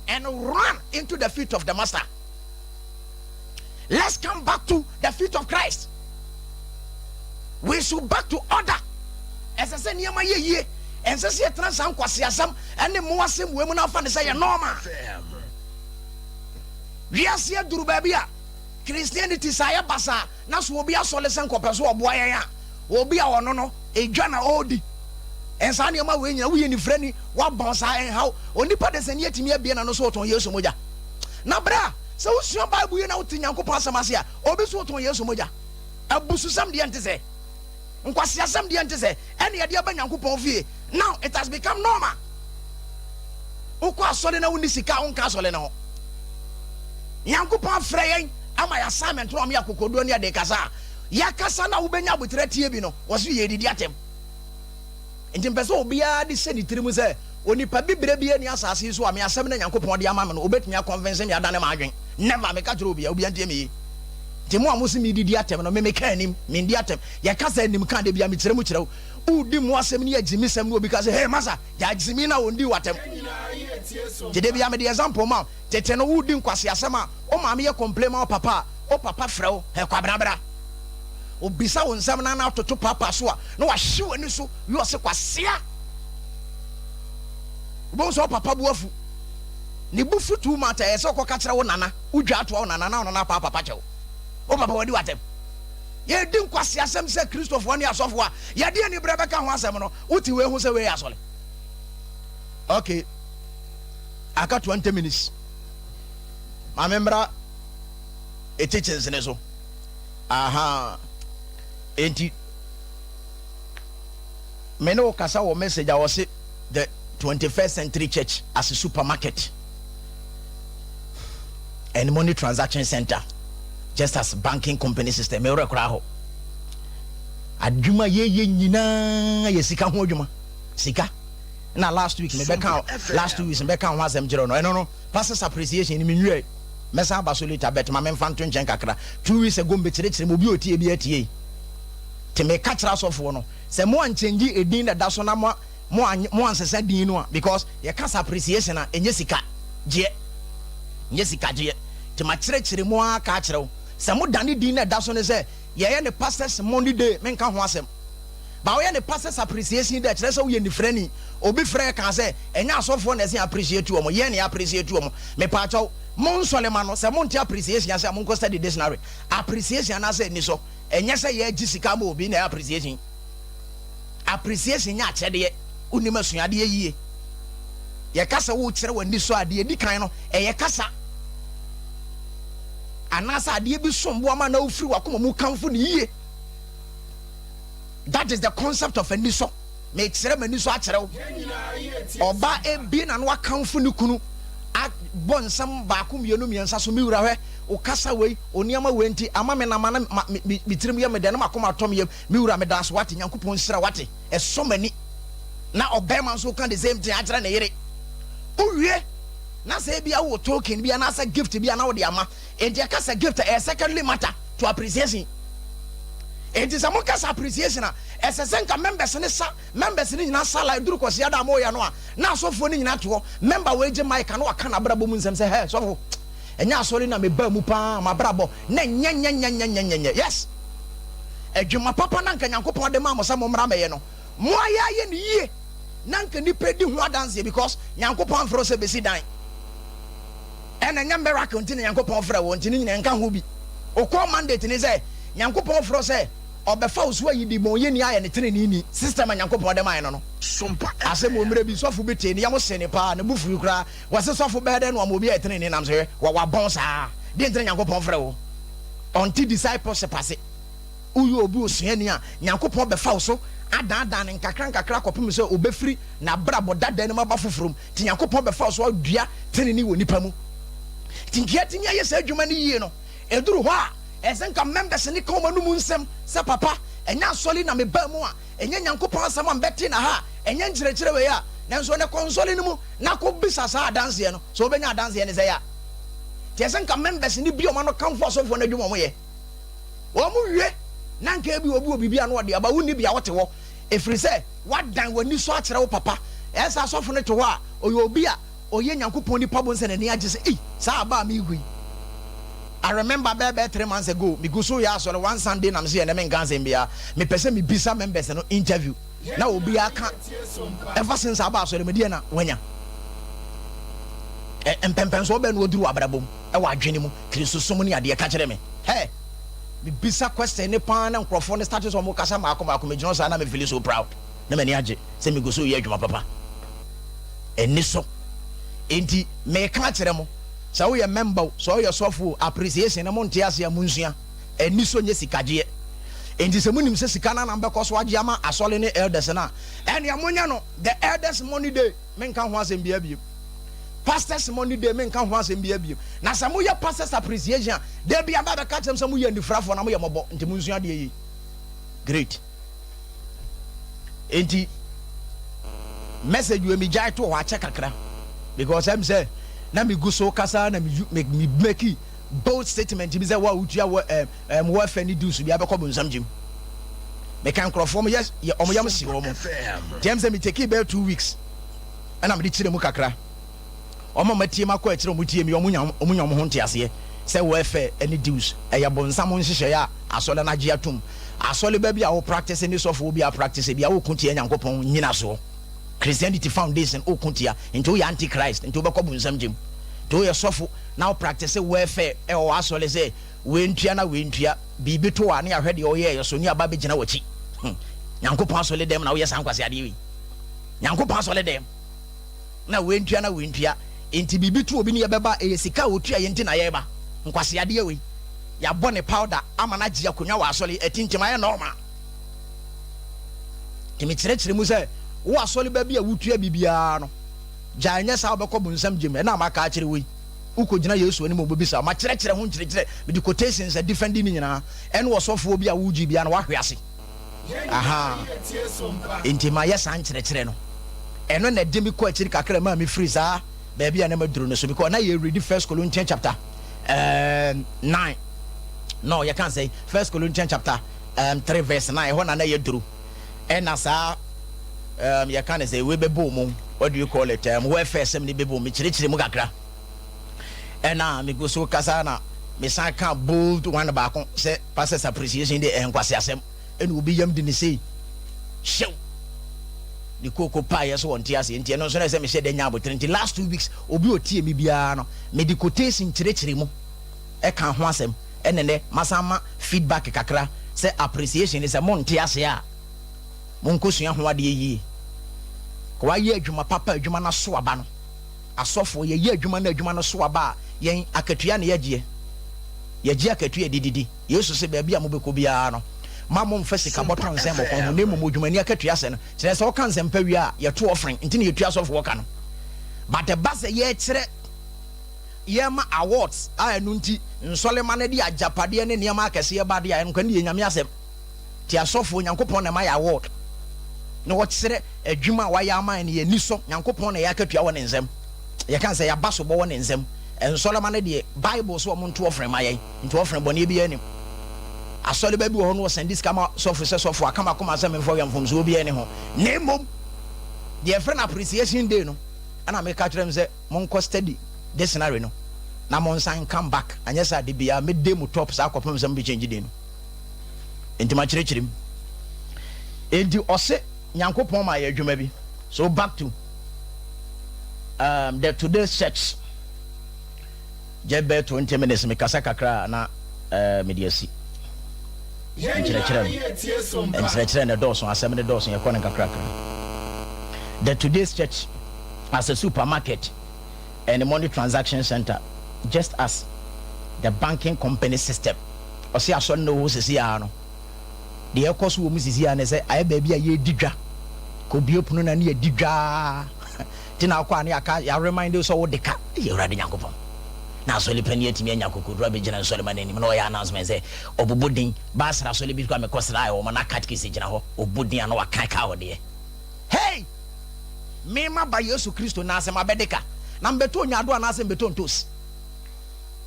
and run into the feet of the master. Let's come back to the feet of Christ. We should back to order. Ɛsɛ sɛ nneɛma yɛ yie. Ɛnsɛ sɛ yɛtena saa nkwaseasɛm ne mmoasɛm wei mu na afa ne sɛ yɛ normal. Wiase aduru baabi a Christianity saa yɛ basaa na so obi asɔre sɛ nkɔpɛ so ɔboa yɛn a, obi a ɔno no edwa na ɔredi. Ɛnsaa nneɛma wei nyina woyɛ nifirani, woabɔn saa ɛnhaw. Onipa desani atumi abue n'ano sɛ ɔtɔn Yesu mogya. Na bra, sɛ wosua Bible yie na wote Nyankopɔn asɛm ase a, obi so wotɔn Yesu mogya. Abususɛm deɛ nte sɛ. Nkwaseasɛm deɛ nte sɛ ɛne yɛde aba Nyankopɔn fie. Now it has become normal. Wokɔ asɔre na wonni sika a wonka asɔre no ho. Nyankopɔn afrɛ yɛn ama yɛ assignment no ama yɛ akokoɔduro ne yɛde kasa a yɛakasa no a wobɛnya aboterɛ atie bi no wɔse yɛredidi atɛm. Nti mpɛ sɛ obiara de hyɛ ne tirim sɛ onipa bibire biara nni asase yi so a me asɛm no a Nyankopɔn de ama me no obɛtumi akɔnvense me adane m'adwen. Never! Meka kyerɛ obiara, obiara ntie me yie. Nti mo a mose meredidi atɛm no me meka anim, mendi atɛm. Yɛka sɛ anim ka da biara mekyerɛ mu kyerɛ wo. Woredi mo asɛm ne agyimisɛm na obi ka sɛ hey masa gyae gyimi na ɔndi w'atɛm. Nti da biara mede example ma wo. Tete no woredi nkwaseasɛm a wo maame yɛ complain ma wo papa a, wo papa frɛ wo, hey Kwabena bra. Obisa wo nsɛm na na atoto paapa so a na wahye w'ani so wie ɔse kwasea. Wobɛhu sɛ wo papa bo afu. Ne bo fu too much a ɛyɛ sɛ ɔkɔka kyerɛ wo nana, wodwa atoa wo nana na wo nana apaa papa kyɛw. Wo papa wadi w'atɛm. Yɛredi nkwaseasɛm sɛ Kristofoɔ ne asɔfoɔ a yɛde aniberɛ bɛka ho asɛm no, wote wei ho sɛ wei yɛ asɔre? Okay, aka 20 minutes. Ma me mmra teachings ne so. Aha. Enti, me ne wo kasa wɔ message a wɔse the 21st century church as a supermarket and money transaction center just as banking company system. Me werɛ koraa hɔ. Adwuma yɛyɛ nyinaa yɛ sika ho adwuma. Sika. Na last week me bɛka last 2 weeks me bɛka ho asɛm kyerɛ no. Ɛno no pastors appreciation ni me nwie. Mɛsan aba so later but ma memfa nto nkyɛn kakra. 2 weeks ago mbɛkyerɛkyerɛ mu obi otie bi atie. Te meka kyerɛ asɔfoɔ no sɛ mo ankyɛngye edin na ɛda so na mo mo mo ansesa din no a, because yɛka sɛ appreciation a ɛnyɛ sika gyeɛ, nyɛ sika gyeɛ. Nti makyerɛkyerɛ mu ara ka akyerɛ wo sɛ mo dane din na ɛda so ne sɛ yɛyɛ ne pastors money day, menka ho asɛm ba woyɛ ne pastors appreciation day kyerɛ sɛ woyɛ nifrani. Obi frɛ ka sɛ ɛnyɛ asɔfoɔ na ɛsɛ appreciate wɔn, yɛn na yɛ appreciate wɔn. Mepaakyɛw mo nsɔle ma no sɛ monte appreciation ase a, monkɔ study dictionary. Appreciation anaasɛ anisɔ ɛnyɛ sɛ yɛgye sika ma obi na ɛyɛ appreciation. Appreciation nyɛ akyɛdeɛ. Wonim asuadeɛ yie. Yɛka sɛ wokyerɛ w'ani sɔ adeɛ di kan no, ɛyɛ kasa anaasɛ adeɛ bi som boa ma na wofiri w'akoma mu kamfo ne yie. That is the concept of anisɔ. Mekyerɛ m'ani so akyerɛ wo. Ɔbaa ebie na no akamfo ne kunu abɔ nsɛm baako mmienu mmiɛnsa so. Me wura, hwɛ wo kasa wei, wo nneɛma wei nti ama me nam ana me tirim yɛ me dɛ na makoma atɔ me yam. Me wura, meda ase wate, Nyankopɔn nhyira wate, ɛsɔ m'ani. Na ɔbarima nso ka the same thing akyerɛ ne yere. Wowie na sɛ ebia wowɔ token bi anaasɛ gift bi a na wode ama. Enti ɛka sɛ gift a ɛyɛ secondly matter to appreciation. Enti sɛ moka sɛ appreciation a, ɛsɛ sɛ nka members ne sa, members ne nyinaa sa line duru Kwasiada a moyɛ no a, na asɔfoɔ no nyinaa te hɔ. Member wei gye mic a na waka n'abrabɔ mu nsɛm sɛ, hɛ sɔfo, ɛnyɛ asɔre na mebaa mu paa, m'abrabɔ na nyɛnyɛnyɛnyɛnyɛnyɛ. Yes! Adwuma papa na nka Nyankopɔn de maa mo sɛ mommra mmɛyɛ no, mo ayɛ ayɛ no yie na nka nnipa di ho adanseɛ because Nyankopɔn amfrɛ wo sɛ bɛsi dan. Ɛna ɛnyɛ miracle nti na Nyankopɔn frɛ wo, nti ne nyinaa nka ho bi. Wo core mandate ne sɛ Nyankopɔn frɛ wo sɛ ɔbɛfa wo so ayi debɔnyɛni ayɛ ne teneneeni. System a Nyankopɔn de mae no no. Asɛm wɔ mmerɛ bi sɔfo bi tee ne yam see no paa, ne bo fui koraa. Wɔse sɔfo bɛyɛ dɛn na wama obi ayɛ tenenee nam so hwɛ wɔ wabɔn saa? Deɛ nti na Nyankopɔn frɛ wo? Ɔnte discipleship ase. Woyɛ obi osuani a, Nyankopɔn bɛfa wo so adaadaa no nkakra nkakra kɔpem sɛ obɛfiri n'abrabɔ dada no mu aba foforɔ mu. Nti Nyankopɔn bɛfa wo so adua tenenee wɔ nipa mu. Nti nka yɛatumi ayɛ saa adwuma no yie no, ɛduru hɔ a, ɛsɛ nka members no ka wɔn anomu nsɛm sɛ, Papa, ɛnyɛ asɔre na mebaa mu a, ɛnyɛ Nyankopɔn asɛm a mebɛtee na ha a, ɛnyɛ nkyerɛkyerɛ wei a, nanso ɛnɛ kɔ nsɔre no mu na kɔ bisa saa adanseɛ no, sɛ wobɛnya adanseɛ no sɛe a. Nti ɛsɛ nka members no bue wɔn ano kamfo asɔfoɔ no adwuma a wɔyɛ. Wɔn wie na nka ebi obi wɔ biribi a na ɔde aba, wonni bi a wote hɔ, ɛfiri sɛ woadan w'ani so akyerɛ wo papa. Ɛyɛ sɛ asɔfo no te hɔ a, ɔyɛ obi a ɔyɛ Nyankopɔn nipa bohu sɛ n'ani agye sɛ, ei, saa aba a meregu yi. I remember bɛyɛ bɛyɛ 3 months ago, megu so yɛ asɔre one Sunday na mese ɛnɛ menka asɛm biara, mepɛ sɛ mebisa members no interview na obiara ka ever since aba asɔre mu deɛ na wanya. Mpɛmpɛnsoɔ bɛn na waduru wɔ abrabɔ mu, ɛwɔ adwene mu, Kristosom ne adeɛ, ka kyerɛ me. Hey! Mebisa question ne paa na nkurɔfoɔ no start sɛ wɔn kasa maako maako, megyina hɔ saa na me feel so proud na m'ani agye sɛ megu so reyɛ adwuma papa. Ani so. Enti meka akyerɛ mo, sɛ woyɛ member o, sɛ woyɛ sɔfo o, appreciation no monte ase a monsua. Ani so nyɛ sikagyeɛ. Enti sɛ monim sɛ sika no ara na mobɛkɔ so agye ama asɔre ne elders no a, ɛnneɛ monyɛ no the elders money day, menka ho asɛm biara bio. Pastors money day, menka ho asɛm biara bio. Na sɛ moyɛ pastors appreciation a, da biara mɛba abɛka akyerɛ mo sɛ moyɛ anifirafoɔ na moyɛ mmɔbɔ, nti monsua adeɛ yie. Great. Enti message wei megyae too hɔ akyɛ kakra because ɛm sɛ na megu so kasa na me me me make bold statement bi sɛ wo a wotua wɔ ɛm ɛm welfare ne dues bi abɛkɔ bonsam gyem. Meka nkurɔfoɔ ɔmo yɛ yɛ ɔmo yam si wɔn. Nti ɛm sɛ me take bɛyɛ 2 weeks ɛna mede kyerɛ mu kakra. Wɔn a wɔatie me akɔ akyiri a wɔtie me yi, wɔnya wɔnya wɔn ho nteaseɛ sɛ welfare ne dues ɛyɛ bonsam nhyehyɛeɛ a asɔre no agye atom. Asɔre ba bi a wo practice ne sɔfoɔ bi a practice bi a woko tia Nyankopɔn nnyinasoɔ. Christianity foundation woko tia nti woyɛ anti-Christ nti wobɛkɔ bonsam gyem. Nti woyɛ sɔfo na wo practice welfare ɛwɔ w'asɔre sɛ wei ntua na wei ntua, biribi to wo a ne yɛahwɛ deɛ woyɛeɛ so ne yɛaba abɛgyina w'akyi. Hmm. Nyankopɔn asɔre dɛm na woyɛ saa nkwaseadeɛ wei? Nyankopɔn asɔre dɛm? Na wei ntua na wei ntua nti biribi to obi ne yɛbɛba a ɛyɛ sika a ɔtua yɛ nti na yɛreba. Nkwaseadeɛ wei. Yɛabɔ ne powder ama no agye akonnwa wɔ asɔre atintim ayɛ normal. Nti mekyerɛkyerɛ mu sɛ wo asɔre ba bi a wotua biribiara no gyae nyɛ saa wobɛkɔ bonsam gyem. Ɛna maka akyerɛ wo yi wokɔgyina Yesu anim a ɔbɛbisa wo. Makyerɛkyerɛ ho nkyerɛkyerɛ mede quotations a defendi ne nyinaa ɛne ɔsɔfoɔ bi a wogye biara no wahwe ase. Ahaa. Enti mayɛ saa nkyerɛkyerɛ no. Ɛno na ɛde me kɔ akyiri kakra maa me firi saa baabi a na maduru no so because na yɛ read First Corinthians chapter 9. No, yɛka sɛ First Corinthians chapter 3 verse 9 ɛhɔ na na yɛduru. Ɛna saa yɛka ne sɛ wei bɛbɔ mu, what do you call it, welfare sɛm ne bɛbɔ mu, mekyerɛkyerɛ mu kakra. Ɛna megu so kasa na mesan ka bold one baako sɛ pastors appreciation de ɛyɛ nkwaseasɛm. Ɛna obi yam de ne sei hyew ne kooko paeɛ so wɔnte aseɛ nti ɛno nso na ɛsɛ mehyɛ da nya abotere. Nti last 2 weeks obi otie me biara no mede quotation kyerɛkyerɛ mu ɛka ho asɛm. Ɛne nɛ masan ma feedback kakra sɛ appreciation ne sɛ monte aseɛ a monkɔsua ho adeɛ yie. Ka wayɛ adwuma papa, adwuma no aso aba no, asɔfoɔ yɛyɛ adwuma no, adwuma no so aba a yɛn akatua ne yɛgyeɛ, yɛgye akatua dididi. Yesu sɛ baabi a mobɛkɔ biara no ma momfa sika bɔtɔ nsɛn mo kɔn ho na mmom odwumani akatua sɛ no kyerɛ sɛ ɔka nsɛmpa wie a yɛto offering nti na yɛtua asɔfoɔ ka no. But ɛba sɛ yɛkyerɛ yɛma awards a ɛno nti nsɔlema no de agyapadeɛ ne nneɛma akɛseɛ ba de a ɛno nkwa ne yɛ Nyame asɛm. Nti asɔfoɔ Nyankopɔn na ɛma yɛ award na wɔkyerɛ adwuma a wayɛ ama yɛn no yɛn ani sɔ. Nyankopɔn na ɛyɛ akatua wɔ ne nsam, yɛka sɛ yɛaba sobɔ wɔ ne nsam. Nsɔlema no deɛ Bible so wɔn nto offering ma yɛn nti offering bɔneɛ biara nim. Asɔre ba bi wɔ hɔ no wɔsɛnde sika ma sɔfo sɛ sɔfo aka makoma sɛ memfa yɛ mfomsoɔ biara ni ho na mmom deɛ yɛfrɛ no appreciation day no ɛna meka kyerɛ m sɛ monkɔ study dictionary no na monsan come back, anyɛ sɛ ade biara mede mu top saa kɔpem sɛ mobɛkyɛngye din no. Enti makyerɛkyerɛ mu. Enti ɔse Nyankopɔn ma yɛ adwuma bi. So back to the today's church. Gye bɛyɛ 20 minutes mekasa kakra na mede asi. Nkyerɛkyerɛ no. Nkyerɛkyerɛ no dɔɔso, asɛm no dɔɔso, yɛkɔ no nkakrakra. The today's church as a supermarket and money transaction center just as the banking company system. Ɔse asɔre no wɔ hɔ sisi ara no, deɛ ɛkɔ so wɔ mu sisi ara ne sɛ ayɛ baabi a yɛredi dwa. Kɔbue pono na ne yɛdi dwa nti na akɔ a ne yɛaka yɛaremind wo sɛ wode ka. Ɛyɛ Awurade Nyankopɔn na asɔre panin atumi anya akokoduro abɛgyina nsɔrema no anim na ɔyɛ announcement sɛ ɔbobɔ din baasra asɔre bi kɔ a mekɔsraa wɔn na catechist gyina hɔ ɔbɔ din a na wakan ka ɔdeɛ. Hey! Me maba Yesu Kristo na asɛm abɛde ka na mbɛtɔ onyado anaasɛ mbɛtɔ ntos.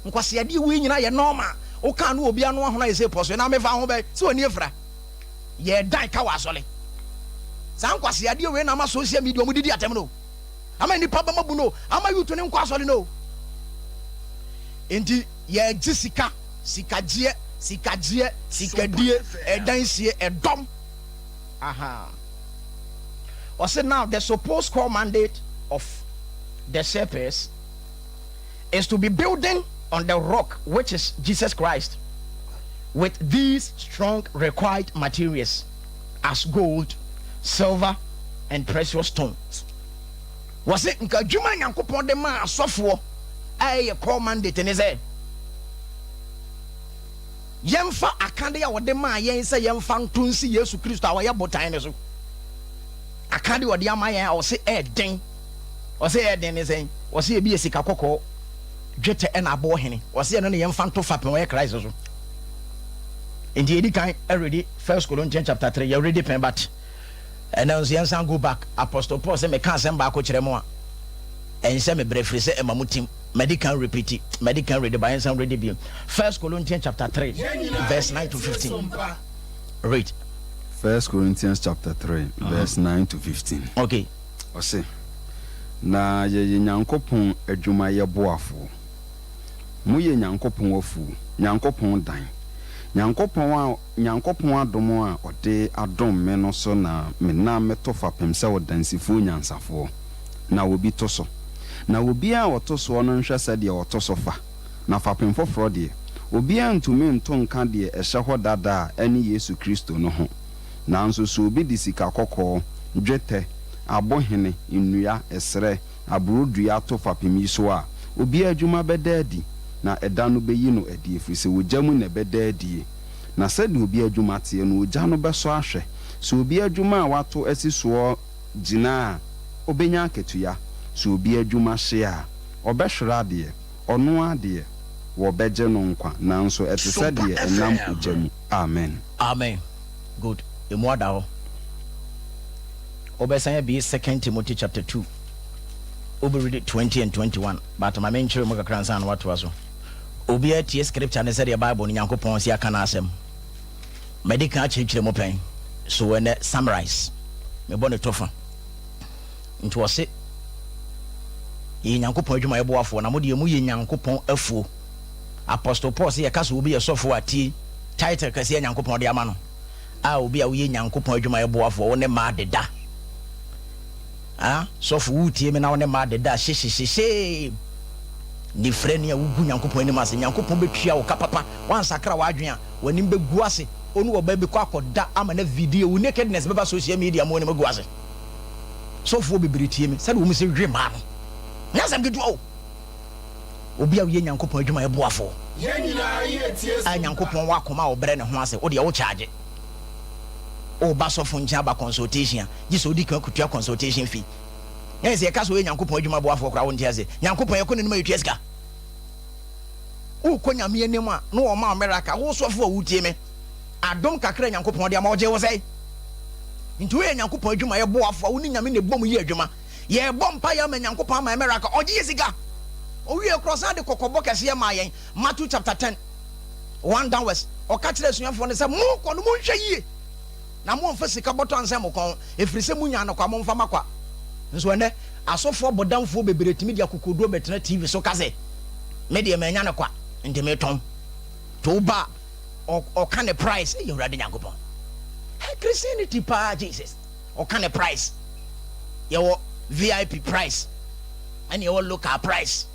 Nkwaseadeɛ wei nyinaa yɛ normal. Wokaa no obi ano ahono ayɛ sɛ pɔ so na mefa ho bɛn sɛ w'ani afira. Yɛdan ka wɔ asɔre. Saa nkwaseadeɛ wei na ama social media ɔmo didi atɛm no. Ama nnipa bɛma bu no. Ama youth ne nkɔ asɔre no. Enti yɛgye sika, sikagyeɛ, sikagyeɛ, sikadie, ɛdan sie, ɛdɔm. Aha. Ɔse now the supposed core mandate of the shepherds is to be building on the rock which is Jesus Christ with these strong required materials as gold, silver, and precious stones. Wɔse nka adwuma Nyankopɔn de maa asɔfoɔ a ɛyɛ core mandate ne sɛ Yɛmfa akade a ɔde maa yɛn sɛ yɛmfa nto nsi Yesu Kristo a ɔyɛ botan no so. Akade a ɔde ama yɛn a ɔse ɛyɛ den. Ɔse ɛyɛ den ne sɛn? Ɔse ebi yɛ sika kɔkɔɔ, dwetɛ ɛna aboɔ hene. Ɔse ɛno ne yɛmfa nto fapem a ɔyɛ Christ so. Nti yɛdi kan ɛredi First Corinthians chapter 3, yɛredi pɛn but ɛnɛ nso yɛnsan go back. Apostle Paul sɛ meka asɛm baako kyerɛ mo a, ɛnhyɛ me brɛ firi sɛ ɛma mo tim. Madi kan repeat, madi kan read but yɛnsan read bio. First Corinthians chapter 3 verse 9 to 15. Read. First Corinthians chapter 3 verse 9 to 15. Okay. Ɔse, Na yɛyɛ Nyankopɔn adwumayɛ boafoɔ. Moyɛ Nyankopɔn afuo, Nyankopɔn dan. Nyankopɔn a Nyankopɔn adom a ɔde adom me no so na menam meto fapem sɛ ɔdansifoɔ nyansafoɔ, na obi to so. Na obiara a ɔto soɔ no nhwɛ sɛdeɛ ɔto so fa, na fapem foforɔ deɛ, obiara ntumi nto nka deɛ ɛhyɛ hɔ dada a ɛne Yesu Kristo no ho. Nanso sɛ obi de sika kɔkɔɔ, dwetɛ, abohene, nnua, ɛserɛ, aburoo dua to fapem yi so a, obiara adwuma bɛda adi, na ɛda no bɛyi no adi, ɛfiri sɛ ogya mu na ɛbɛda adie. Na sɛdeɛ obiara adwuma teɛ no, ogya no bɛsɔ ahwɛ. Sɛ obiara adwuma a wato asi soɔ gyina a, ɔbɛnya akatua. Sɛ obiara adwuma hye a, ɔbɛhwere adeɛ, ɔno ara deɛ, wɔbɛgye no nkwa, nanso ɛte sɛ Sompa deɛ ɛnam FM. ogya mu. Amen. Amen good emu ada hɔ. Wobɛsan abie Second Timothy chapter 2 wobɛ read 20 and 21 but ma menkyerɛ mu kakra ansa na watoa so. Obiara tie scripture ne sɛdeɛ Bible no Nyankopɔn si aka n'asɛm. Madi kan akyerɛkyerɛ mu pɛn so ɛnɛ summarize mebɔ ne tɔfa. Nti ɔse yɛyɛ Nyankopɔn adwuma yɛboafoɔ na mo deɛ moyɛ Nyankopɔn afuo. Apostle Paul se yɛka sɛ obi yɛ sɔfoɔ a tie title kɛseɛ Nyankopɔn de ama no a obi a woyɛ Nyankopɔn adwuma yɛboafoɔ wo ne mmaa deda. Ah, sɔfo woretie me na wo ne mmaa deda hyehyehyehye. Nifrani a wogu Nyankopɔn anim ase. Nyankopɔn bɛtua wo ka papa. Woansakra w'adwene a, w'anim bɛgu ase. Wo ne ɔbaa bi kɔ akɔda ama na video, wo nakedness bɛba social media ma w'anim agu ase. Sɔfoɔ bebree tie me sɛdeɛ wɔn si we mmaa no. Nyɛ asɛm ketewa o. Obi a woyɛ Nyankopɔn adwuma yɛ boafoɔ a Nyankopɔn wɔ akoma a ɔbrɛ ne ho ase, wo deɛ wo charge. Woba sɔfo nkyɛn aba consultation a, gye sɛ wodi kan kotua consultation fee. Na sɛ yɛka sɛ woyɛ Nyankopɔn adwuma boafoɔ koraa wonte ase. Nyankopɔn yɛkɔ n'anim a yɛtua sika. Wokɔ Nyame anim a na ɔma wo miracle. Wo sɔfo a wotie me, adom kakra a Nyankopɔn de ama ɔgye wo sɛe. Nti woyɛ Nyankopɔn adwuma yɛ boafoɔ a wo ne Nyame na ɛbom yɛ adwuma. Yɛbɔ mpaeɛ ama Nyankopɔn ama yɛ miracle, ɔgye yɛ sika. Owie korɔ san de kɔkɔbɔ kɛseɛ maa yɛn. Matthew chapter 10 1 downwards. Ɔka kyerɛ asuafoɔ no sɛ monkɔ no monhwɛ yie na moamfa sika bɔtɔ ansɛn mo kɔn, ɛfiri sɛ monya no kwa, momfa ma kwa. Nso ɛnnɛ, asɔfoɔ abɔdamfoɔ bebree tumi de akokoɔduro bɛtena TV so ka sɛ, me deɛ manya no kwa, nti metɔn. To wo ba a, ɔka ne price. Ɛyɛ Awurade Nyankopɔn. Hey, Christianity paa, Jesus. Ɔka ne price. Yɛwɔ VIP price, ɛne yɛwɔ local price,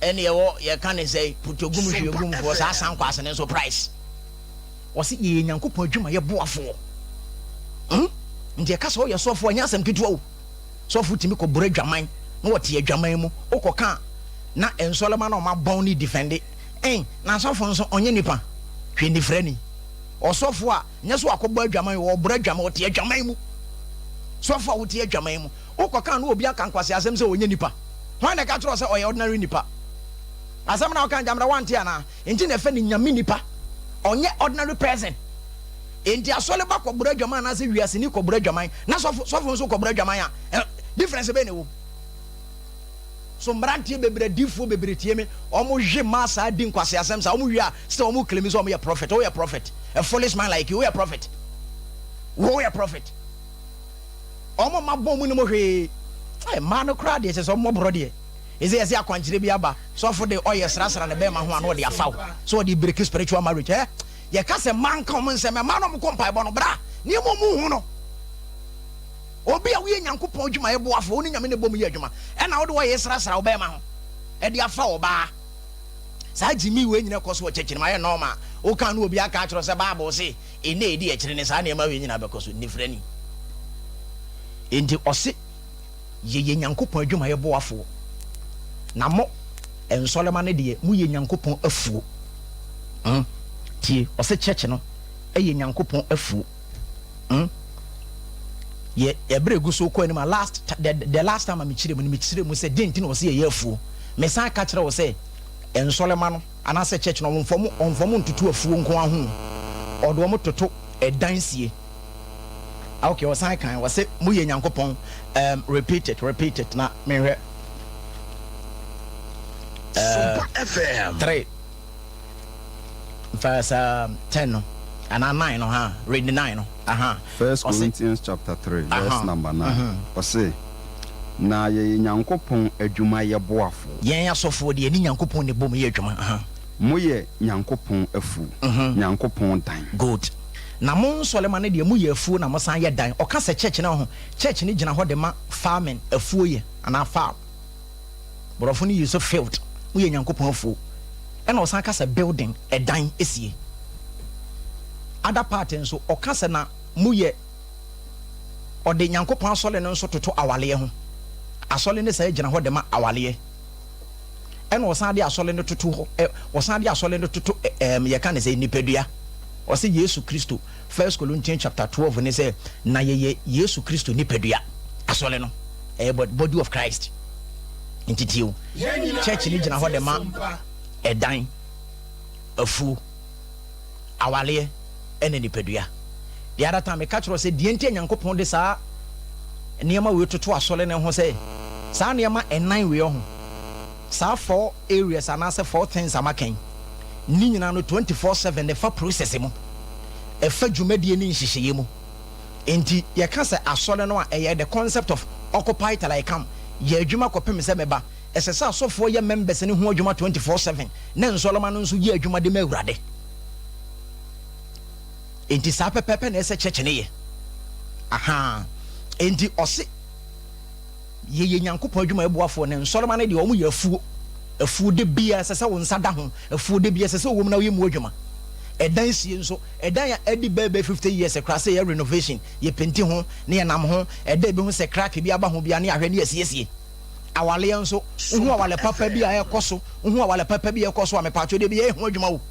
ɛne yɛwɔ yɛka ne sɛ putogum hwiegumfoɔ saa sankwase ne nso price. Ɔse yɛyɛ Nyankopɔn adwuma yɛ boafoɔ. Nti ɛka sɛ ɔyɛ sɔfoɔ ɛnyɛ asɛm ketewa o. Sɔfo tumi kɔboro adwaman na wɔte adwaman mu. Wokɔka a na nsɔlema na ɔma bɔn ne defende. Ɛn, na sɔfo nso ɔnyɛ nipa. Hwɛ nifrani. Ɔsɔfo a nyɛ so akɔbɔ adwaman, ɔboro adwaman, ɔte adwaman mu. Sɔfo a wote adwaman mu. Wokɔka na obi aka nkwasi asɛm sɛ ɔnyɛ nipa. Hwan na ɛka kyerɛ sɛ ɔyɛ ordinary nipa? Asɛm na ɔka gyamra wante anaa? Nti na ɛfɛ ne Nyame nipa. Ɔnyɛ ordinary person. Enti asɔre ba kɔboro adwaman anaasɛ wiaseni kɔboro adwaman na sɔfo sɔfo nso kɔboro adwaman a, difference bɛn na ɛwɔ mu? So mmeranteɛ bebree, adiifoɔ bebree tie me, wɔn hwe mmaa saa di nkwaseasɛm saa, wɔn wie a still wɔn claim sɛ wɔn yɛ prophet. Woyɛ prophet? A foolish man like you, woyɛ prophet? Wo woyɛ prophet? Wɔn mma bɔn mu ne mo hwee. Ɛɛ mmaa no koraa deɛ kyerɛ sɛ wɔn mmɔborɔ deɛ. Ɛsɛ yɛsɛ akwankyerɛ bi aba, sɔfo de ɔyɛ srasra ne bɛrima ho a na ɔde afa wo, so ɔde break spiritual marriage. Ɛ yɛka sɛ mmaa nka wɔn nsɛm, mmaa na wɔn kɔ mpaebɔ no, bra nneɛma wɔn hu no. Obi a woyɛ Nyankopɔn adwuma yɛ boafo, wo ne Nyame na ɛbɔ mu yɛ adwuma, ɛna wode wɔyɛ srasra wo bɛrima ho ɛde afa ɔbaa. Saa gyimi wei nyina kɔ so wɔ church no mu ayɛ normal. Woka no obi aka akyerɛ sɛ Bible se ɛnna ɛdi akyire ne saa nneɛma wei nyina bɛkɔ so. Nifrani. Enti ɔse yɛyɛ Nyankopɔn adwuma yɛ boafoɔ, na mo nsɔrema no deɛ moyɛ Nyankopɔn afuo. Tie, ɔse church no yɛ Nyankopɔn afuo. Hmm? Yɛ ɛberɛ egu so kɔ anim a last the last time a mekyerɛ mu no mekyerɛ mu sɛ deɛ nti na ɔse yɛyɛ afuo. Mesan ka kyerɛ wo sɛ nsɔrema no anaasɛ church no ɔmfa ɔmo ɔmfa ɔmo ntoto afuo nko ara ho o. Ɔde ɔmo toto ɛdan sie. Ah, okay, ɔsan kan ɔse moyɛ Nyankopɔn um, repeat it, repeat it na menhwɛ. Sompa FM. 3 verse 10 no anaa 9 no ha, read 9 no aha. First Ɔse Corinthians chapter 3 verse number 9. Ɔse, Na yɛyɛ Nyankopɔn adwumayɛboafoɔ. Yɛn asɔfoɔ deɛ, yɛne Nyankopɔn na ɛbom yɛ adwuma aha. Moyɛ Nyankopɔn afuo, Nyankopɔn dan. Good. Na mo nsɔrema no deɛ, moyɛ afuo na mosan yɛ dan. Ɔka sɛ church no ho, church no gyina hɔ de ma farming, afuo yɛ anaa farm. Borɔfo no use field, moyɛ Nyankopɔn afuo. Ɛna ɔsan ka sɛ building, ɛdan sie. Other part nso, ɔka sɛ na moyɛ, ɔde Nyankopɔn asɔre no nso toto awaleɛ ho. Asɔre no saa gyina hɔ de ma awaleɛ. Ɛna ɔsan de asɔre no toto hɔ, ɛ, ɔsan de asɔre no toto, ɛ, ɛɛm, yɛka ne sɛ nipadua. Ɔse Yesu Kristo, First Corinthians chapter 12 ne sɛ, na yɛyɛ Yesu Kristo nipadua. Asɔre no, ɛyɛ body of Christ. Nti tie o, church no gyina hɔ de ma ɛdan, afuo, awaleɛ, ɛna nipadua. The other time meka kyerɛ wo sɛ deɛ nti a Nyankopɔn de saa nneɛma wei toto asɔre no ho sɛ saa nneɛma ɛnan wei ɔho, saa four areas anaasɛ four things a maka yi, ne nyinaa no 24/7 ɛfa process mu, ɛfa dwumadie ne nhyehyɛeɛ mu. Enti yɛka sɛ asɔre no a, ɛyɛ the concept of occupy till I come, yɛ adwuma kɔpem sɛ mɛba. Ɛsɛ sɛ asɔfoɔ yɛ members no ho adwuma 24/7 na nsɔrema no nso yɛ adwuma de ma Awurade. Enti saa pɛpɛɛpɛ na ɛsɛ church no yɛ. Ahaa. Enti ɔse yɛyɛ Nyankopɔn adwuma ɛboafoɔ ne nsɔrema no deɛ wɔn yɛ afuo. Afuo da biara ɛsɛ sɛ wo nsa da ho. Afuo da biara ɛsɛ sɛ ɔwɔ mu na woyɛ mu adwuma. Ɛdan sie nso, ɛdan a adi bɛyɛ bɛyɛ 50 years koraa sɛ yɛ renovation, yɛ penti ho na yɛnam ho, ɛda a yɛbɛhu sɛ crack bi aba ho biara na yɛahwɛ na yɛasiesie. Awaleɛ nso, wohu awale papa bi a ɛrekɔ so, wohu awale papa bi a ɛrekɔ so a, mepatwo deɛ bi yɛyɛ ho adwuma o.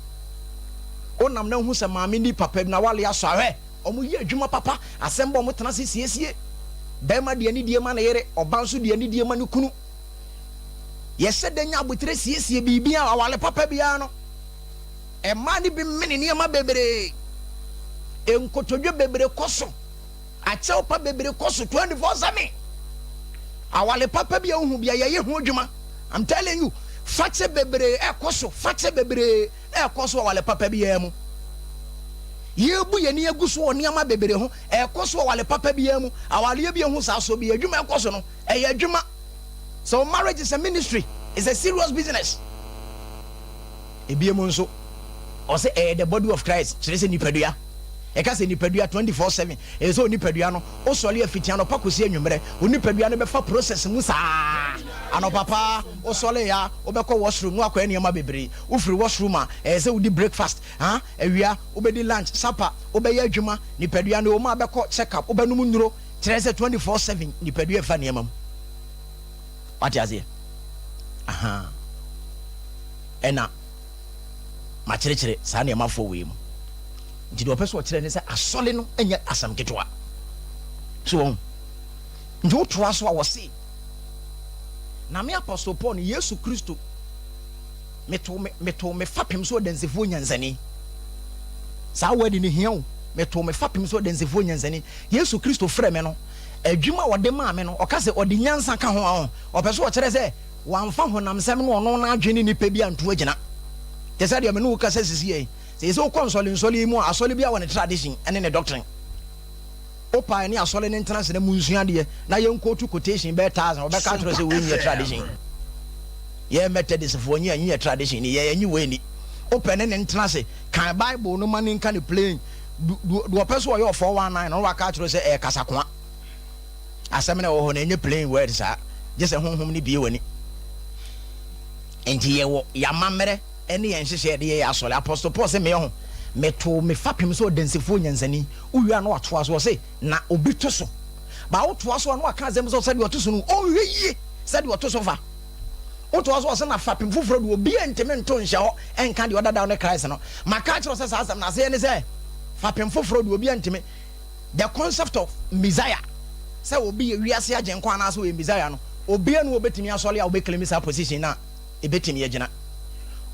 Wonam na wohu sɛ maame ne papa bi na awale asɔ a, hwɛ, wɔyɛ adwuma papa, asɛm ba a wɔtena ase siesie. Barima de anidie ma ne yere, ɔbaa nso de anidie ma ne kunu. Yɛhyɛ da nya aboterɛ siesie biribi a awale papa biara no. Mmaa no bi mene nneɛma bebree. Nkotodwe bebree kɔ so. Akyɛw pa bebree kɔ so 24/7. Awale papa bi a wohu bi a yɛyɛ ho adwuma. I'm telling you, fakyɛ bebree ɛkɔ so, fakyɛ bebree ɛkɔ so awale papa biara mu. Yɛbu yɛn ani agu so wɔ nneɛma bebree ho, ɛkɔ so awale papa biara mu. Awaleɛ bi ehu saa so bi adwuma ɛkɔ so no, ɛyɛ adwuma. So marriage is a ministry, it's a serious business. Ebiem nso, ɔsɛ ɛyɛ the body of Christ, kyerɛ sɛ nipadua. Ɛka sɛ nipadua 24/7, ɛyɛ sɛ onipadua no, wosɔre afiti anɔpa kɔsi anwummerɛ, onipadua no bɛfa process mu saa. Anɔpa paa, wosɔre a, wobɛkɔ washroom na wakɔyɛ nneɛma bebree. Wofiri washroom a, ɛyɛ sɛ wodi breakfast, ha, awia, wobɛdi lunch, supper, wobɛyɛ adwuma, nipadua no, ɛwɔ mu a bɛkɔ check up, wobɛnom nnuro, kyerɛ sɛ 24/7 nipadua ɛfa nneɛma mu. Wate aseɛ? Aha. Ɛna makyerɛkyerɛ saa nneɛma fo wei mu. Nti deɛ ɔpɛ sɛ ɔkyerɛ ne sɛ asɔre no nyɛ asɛm ketewa. So wɔn. Nti wotoa so a wɔse, na me Apostle Paul no Yesu Kristo meto me meto me fapem so ɔdansifoɔ nyansani. Saa word no hia o. Meto me fapem so ɔdansifoɔ nyansani. Yesu Kristo frɛ me no, adwuma a ɔde maa me no, ɔka sɛ ɔde nyansa ka ho a, ɔpɛ sɛ ɔkyerɛ sɛ wamfa honamsɛm ne ɔno n'adwene ne nipa bi anto agyina. Te sɛ deɛ me ne wo kasa sisi yi, sɛ yɛsɛ wokɔ nsɔle nsɔle yi mu a, asɔle biara wɔ ne tradition ne ne doctrine. Wopae ne asɔle no ntena ase na munsua adeɛ na yɛnkootu quotation bɛyɛ thousand, wɔbɛka akyerɛ wo sɛ wei nyɛ tradition. Yɛn Methodistfoɔ nyɛ nyɛ tradition ni, yɛn yɛnye wei nni. Wopɛ ne ne ntena ase, kan Bible no ma ne nka ne plain. Deɛ ɔpɛ sɛ ɔyɛ 419 no, na waka akyerɛ wo sɛ ɛyɛ kasakoa. Asɛm no a ɛwɔ hɔ no, ɛnyɛ plain word saa, gye sɛ honhom no bue w'ani. Enti yɛwɔ yɛn amammerɛ ne yɛn nhyehyɛe a yɛde yɛ yɛn asɔre. Apostle Paul se, Meyɛ ho, metoo me fapem sɛ ɔdansifoɔ nyansani. Wowie a na watoa so, ɔse, na obi to so. Ba wotoa so a na waka asɛm sɛ sɛdeɛ ɔto so no, ɔnhwɛ yie sɛdeɛ ɔto so fa. Wotoa so ɔse na fapem foforɔ de obiara ntumi nto nhyɛ hɔ nka deɛ ɔdadaw ne Christ no. Maka akyerɛ wo sɛ saa asɛm no aseɛ ne sɛ fapem foforɔ de obiara ntumi. The concept of Messiah, sɛ obi yɛ wiase agyenkwa anaasɛ ɔyɛ Messiah no, obiara nni hɔ a obetumi asɔre a obeclaim saa position no a ebetumi agyina.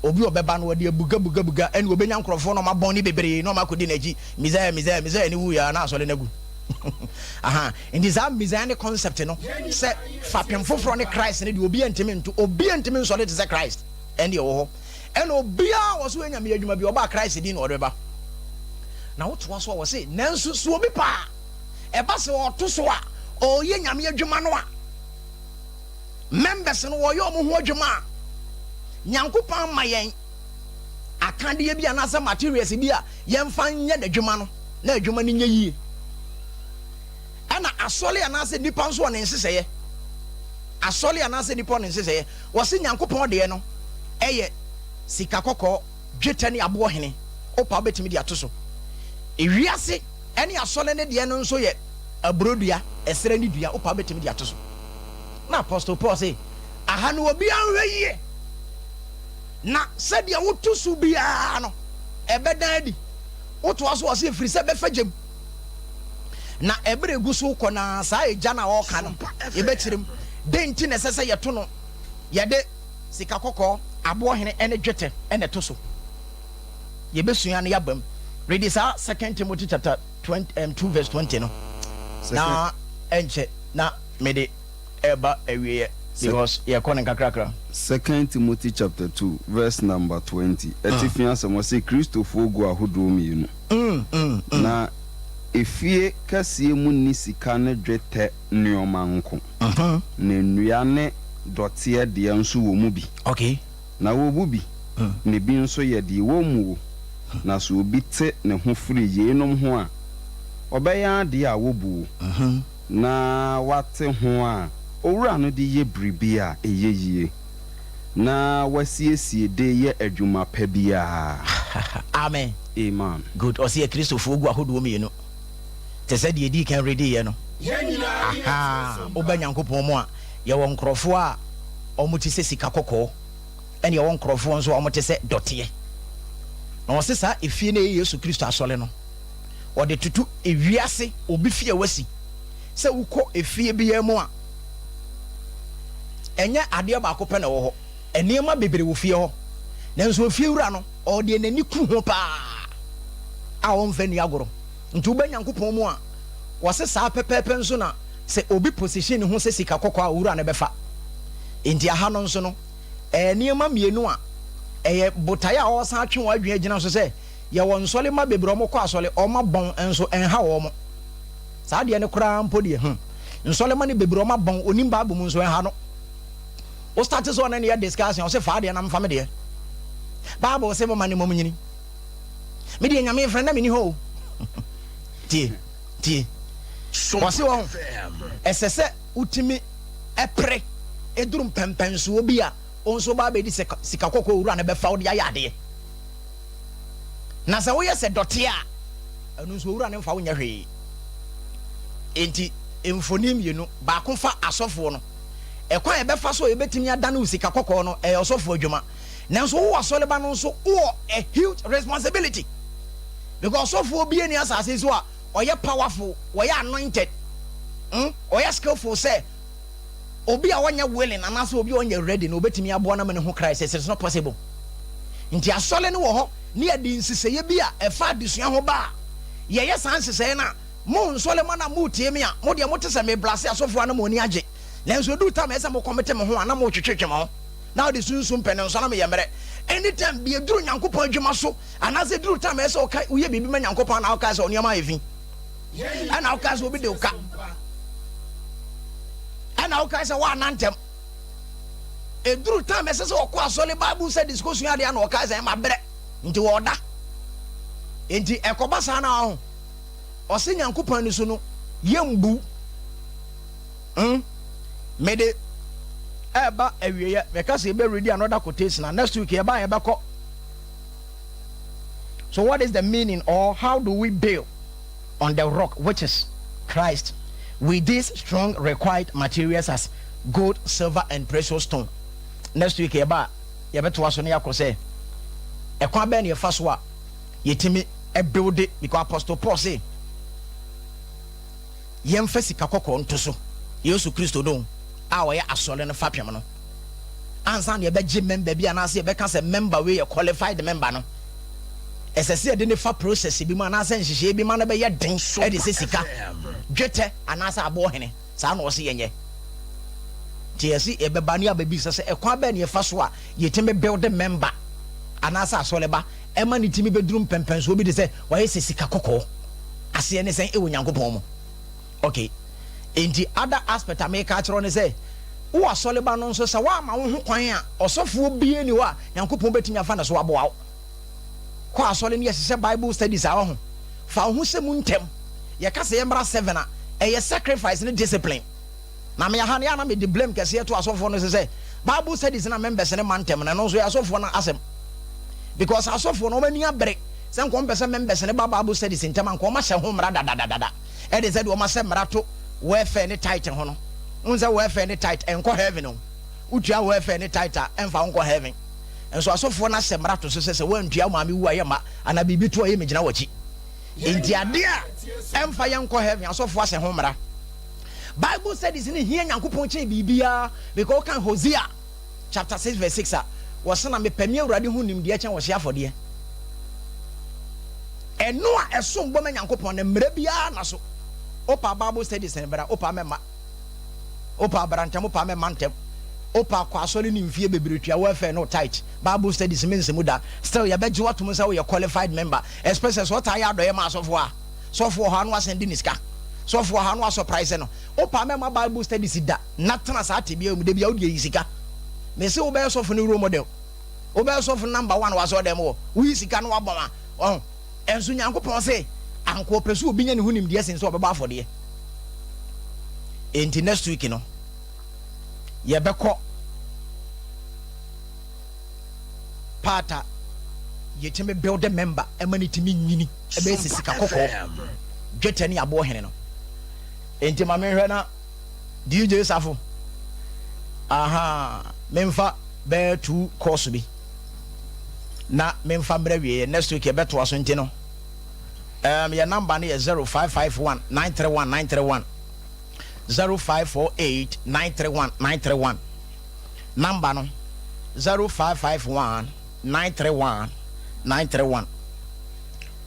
Obi a ɔbɛba no ɔde abugabugabuga ɛne obenya nkurɔfoɔ na wɔabɔn ne bebree na wɔakɔdi n'akyi, Messiah, Messiah, Messiah no wuiɛ a na asɔre no agu. Aha, nti saa Messianic concept no sɛ fapem foforɔ ne Christ no deɛ obiara ntumi nto, obiara ntumi nsɔre te sɛ Christ, ɛnde ɛwɔ hɔ. Ɛna obiara wɔ so yɛ Nyame adwuma bi, ɔba a Christ din na ɔde bɛba. Na wotoa so a wɔse, nanso sɛ obi pɛ a, ɛba sɛ ɔto so a ɔreyɛ Nyame adwuma no a, members no wɔyɛ wɔn ho adwuma a, Nyankopɔn ama yɛn akadeɛ bi anaasɛ materials bi a yɛmfa nyɛ n'adwuma no na adwuma no nyɛ yie. Ɛna asɔre anaasɛ nipa nso wɔ ne nhyehyɛeɛ. Asɔre anaasɛ nipa wɔ ne nhyehyɛeɛ. Wɔse Nyankopɔn deɛ no yɛ sika kɔkɔɔ, dwetɛ ne aboɔ hene. Wopɛ a wobɛtumi de ato so. Ewiase ne asɔre no deɛ no nso yɛ aburo dua, ɛserɛ ne dua. Wopɛ a wobɛtumi de ato so. Na Apostle Paul se, aha no obiara nhwɛ yie, na sɛdeɛ woto so biara no, ɛbɛdan adi. Wotoa so ɔse, ɛfiri sɛ bɛfa gyam. Na ɛberɛ gu so rekɔ no ara, saa egya no a ɔreka no, yɛbɛkyerɛ mu. Dɛn nti na ɛsɛ sɛ yɛto no? Yɛde sika kɔkɔɔ, aboɔhene ne dwetɛ na ɛto so. Yɛbɛsua na yɛaba mu. Read saa Second Timothy chapter 2 verse 20 no, na ɛnkyɛ na mede ɛreba awieɛ because yɛkɔ no nkakrakra. Second Timothy chapter 2 verse number 20, atifi asɛm, ɔse Kristofoɔ gu ahodoɔ mmienu. Na efie kɛseɛ mu nni sika ne dwetɛ nnoɔma nko, na nnua ne dɔteɛ deɛ nso wɔ mu bi. Na wɔbu bi, na ebi nso yɛ deɛ wɔmmuo. Na sɛ obi te ne ho firi yeinom ho a, ɔbɛyɛ adeɛ a wɔbuo, na wate ho a owura no de yɛ biribi a ɛyɛ yie, na wasiesie de yɛ adwuma pa biara. Amen. Amen. Good. Ɔse yɛ Kristofoɔ gu ahodoɔ mmienu. Te sɛ deɛ ɛdii kan rediiɛ no. Ahaa. Woba Nyankopɔn mu a, yɛwɔ nkorɔfoɔ a wɔn te sɛ sika kɔkɔɔ, ɛne yɛwɔ nkorɔfoɔ nso a wɔn te sɛ dɔteɛ. Na ɔse saa efie no a ɛyɛ Yesu Kristo asɔre no, ɔde toto ewiase obi fie a wasi. Sɛ wokɔ efie biara mu a, ɛnyɛ adeɛ baako pɛ na ɛwɔ hɔ. Nneɛma bebree wɔ fie hɔ. Nanso ofiewura no, ɔwɔ deɛ n'ani ku ho paa a ɔmfa nni agorɔ. Nti woba Nyankopɔn mu a, wɔse saa pɛpɛɛpɛ nso na sɛ obi position ne ho sɛ sika kɔkɔɔ a, owura no bɛfa. Nti aha no nso no, ɛyɛ nneɛma mmienu a ɛyɛ botaeɛ a ɔresan atwe wɔn adwene agyina so sɛ yɛwɔ nsɔremma bebree a wɔkɔ asɔre, wɔabɔn nso ɛnha wɔn. Saa adeɛ no koraa mpo deɛ, hmm, nsɔremma no bebree wɔabɔn, wɔnim Bible mu nso ɛnha no. Wo start sɛ ɔne no yɛ discussion, ɔse fa adeɛ na mfa me deɛ. Bible se moma ne mmom nyini. Me deɛ Nyame frɛ na menni hɔ o. Tie, tie. Ɔse wɔn, ɛsɛ sɛ wotumi pere ɛduru mpɛmpɛnsoɔ bi a wo nso ba abɛdi sika kɔkɔɔ owura no bɛfa wo de ayɛ adeɛ. Na sɛ woyɛ sɛ dɔteɛ a, ɛno nso owura no mfa wo nyɛ hwee. Enti mfoni mmienu, baako fa asɔfoɔ no. Ɛkwan a yɛbɛfa so a yɛbɛtumi adane wo sika kɔkɔɔ no, ɛyɛ ɔsɔfoɔ adwuma. Nanso wowɔ asɔreba no nso, wowɔ a huge responsibility. Because ɔsɔfoɔ biara nni asase yi so a ɔyɛ powerful, ɔyɛ anointed, ɔyɛ skillful sɛ obi a ɔnyɛ willing anaasɛ obi a ɔnyɛ ready no obɛtumi aboa no ama no hu Christ. It is not possible. Nti asɔre no wɔ hɔ ne yɛde nhyehyɛeɛ bi a ɛfa adesua ho ba a, yɛyɛ saa nhyehyɛeɛ no a, mo nsɔremma no a moretie me a, mo deɛ mote sɛ mereblase asɔfoɔ a na mo ani agye. Nanso ɛduru time a ɛsɛ sɛ mo kɔmete mo ho a, na moretwetwetwe mo ho. Na wode sunsum pɛ no nso na meyɛ mmerɛ. Anytime bi ɛduru Nyankopɔn adwuma so anaasɛ ɛduru time a ɛsɛ sɛ woka woyɛ biribi ma Nyankopɔn a na wokae sɛ nneɛma ayɛ fi. Ɛna wokae sɛ obi de wo ka. Ɛna wokae sɛ woanna ntɛm. Ɛduru time ɛsɛ sɛ ɔkɔ asɔre Bible studies kɔsua adeɛ a na ɔkae sɛ mabrɛ nti wɔda. Nti ɛkɔba saa na ɔho. Ɔse Nyankopɔn ani so no yɛmbu. Hmm mede ɛɛba awieɛ meka sɛ yɛbɛ ready another quotation a next week yɛba a yɛbɛkɔ. So what is the meaning or how do we build on the rock which is Christ with these strong required materials as gold, silver and precious stone? Next week yɛba a, yɛbɛtoa so na yɛakɔ sɛ ɛkwan bɛn na yɛfa so a yɛtumi builde because Apostle Paul se yɛmfa sika kɔkɔɔ nto so, Yesu Kristo no a ɔyɛ asɔre no fapem no, ansa na yɛbɛgye member bi anaasɛ yɛbɛka sɛ member wei yɛ qualified member no, ɛsɛ sɛ yɛde ne fa process bi mu anaasɛ nhyehyɛeɛ bi ma no bɛyɛ den de sɛ sika, dwetɛ anaasɛ aboɔ hene. Saa na ɔse yɛnyɛ. Nti yɛse yɛbɛba ne abɛbisa sɛ ɛkwan bɛn na yɛfa so a yɛtumi build member anaasɛ asɔreba ɛma ne tumi bɛduru mpɛmpɛnsoɔ bi te sɛ wayɛ sɛ sika kɔkɔɔ. Aseɛ ne sɛn ɛwɔ Nyankopɔn mu? Ok. Enti other aspect a meka akyerɛ wo ne sɛ wo asɔreba no nso sɛ woamma wo ho kwan a ɔsɔfoɔ biara nni hɔ a Nyankopɔn bɛtumi afa ne so aboa wo. Kɔ asɔre ne yɛhyehyɛ Bible studies a wahu. Fa wo ho hyɛ mu ntɛm. Yɛka sɛ yɛmmra seven a, ɛyɛ sacrifice ne discipline. Na me aha no, yɛ a na mede blame kɛseɛ to asɔfoɔ no so sɛ Bible studies na members no mma ntɛm no, ɛno nso yɛ asɔfoɔ no asɛm. Because asɔfoɔ no wɔn ani abere sɛ nka wɔn pɛ sɛ members no ba Bible studies ntɛm a, nka wɔn ahyɛ ho mmara dadadadada. Ɛde sɛ deɛ wɔn ahyɛ mmara to welfare ne tithe ho no. Wohu sɛ welfare ne tithe ɛnkɔ heaven o. Wotua welfare ne tithe a, ɛmfa wo nkɔ heaven. Nso asɔfoɔ no ahyɛ mmara to so sɛ sɛ woantua wo maame wu a yɛmma anaa biribi to a yɛmmɛgyina w'akyi. Enti adeɛ a ɛmfa yɛn nkɔ heaven asɔfoɔ ahyɛ ho mmara. Bible studies no hia Nyankopɔn kyɛn biribiara because wokan Hosea chapter 6 verse 6 a, wɔse na mepɛ me Awurade ho nimdeɛ kyɛn ɔhyeɛ afɔdeɛ. Ɛno a ɛsom bo ma Nyankopɔn no mmara biara nna so. Wopɛ Bible studies no bra, wopɛ a mɛmma. Wopɛ a bra ntɛm, wopɛ a mɛmma ntɛm. Wopɛ a kɔ asɔre ne mfie bebree tua welfare ne wo tithe. Bible studies mensi mu da. Still yɛbɛgye wo atom sɛ woyɛ qualified member especially sɛ ɔtaa yɛ adɔeɛ ma asɔfoɔ a. Sɔfo wɔ hɔ a na wasan di ne sika. Sɔfo wɔ hɔ a na wasɔpraise no. Wopɛ a mɛmma Bible studies da na tena saa tebea yi mu. Da biara wode ayi sika. Mese wobɛyɛ sɔfo no role model. Wobɛyɛ sɔfo no number one wɔ asɔredan mu hɔ. Woyi sika na wabɔ ma. Wahu? Ɛnso Nyankopɔn se anka ɔpɛ sɛ obi nya ne ho nimdeɛ sen sɛ ɔbɛbɔ afɔdeɛ. Enti next week no, yɛbɛkɔ part a yɛtumi build member ɛma ne tumi nyini ɛbɛyɛ sɛ sika kɔkɔɔ dwetɛ ne aboɔ hene no. Enti ma menhwɛ na DJ Safo, aha, memfa bɛyɛ two course bi na memfa mbrɛ wieɛ. Next week yɛbɛtoa so nti no, um, yɛ number no yɛ 0551 931 931 0548 931 931 number no 0551 931 931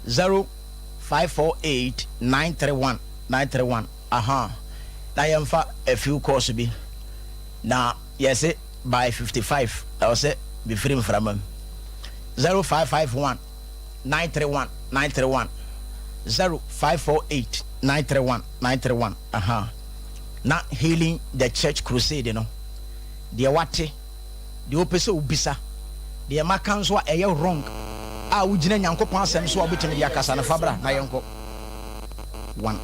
0548 931 931 aha na yɛmfa a few calls bi na yɛse by 55 ɛwɔ sɛ mefiri mframa mu 0551 931 931 0548 931 931 aha na Healing the Church Crusade no deɛ wate deɛ wopɛ sɛ wobisa deɛ maka nso a ɛyɛ wrong a wogyina Nyankopɔn asɛm so a wobɛtumi de akasa no fa bra na yɛnkɔ one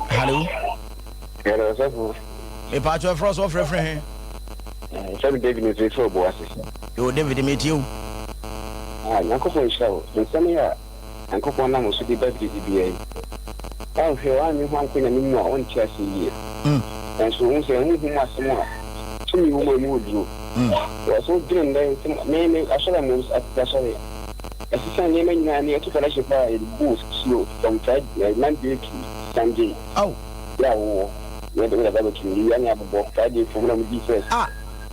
Hello. Hello, sɔfo. Mepatwɔ ɛfrɛ sɛ ɔfrɛfrɛ he? Sɛ David ne firi Obuasi. Yo David metie wo. Ah, Nyankopɔn nhyira wo. Nsɛm yi a Nyankopɔn nam wo so de ba biribi biara yi, woanhwɛ woannwen ho ankɔ Nyame mu a wonte aseɛ yie. Nanso wohu sɛ honhom mu asɛm a tumi wɔ mu a emu wɔ duro. Wɔ sɛ wodwene nnɛ nsɛm, me me asɔre a mewɔ Asase asɔre, ɛsesa nneɛma nyinaa ne yɛto fellowship a yɛde bu suo from Friday, Monday to Sunday. Ao. Yɛ a wowɔ na yɛde wode aba abɛto mu. Yɛwia ne abobɔ Friday fo mu na mudi first. Ah.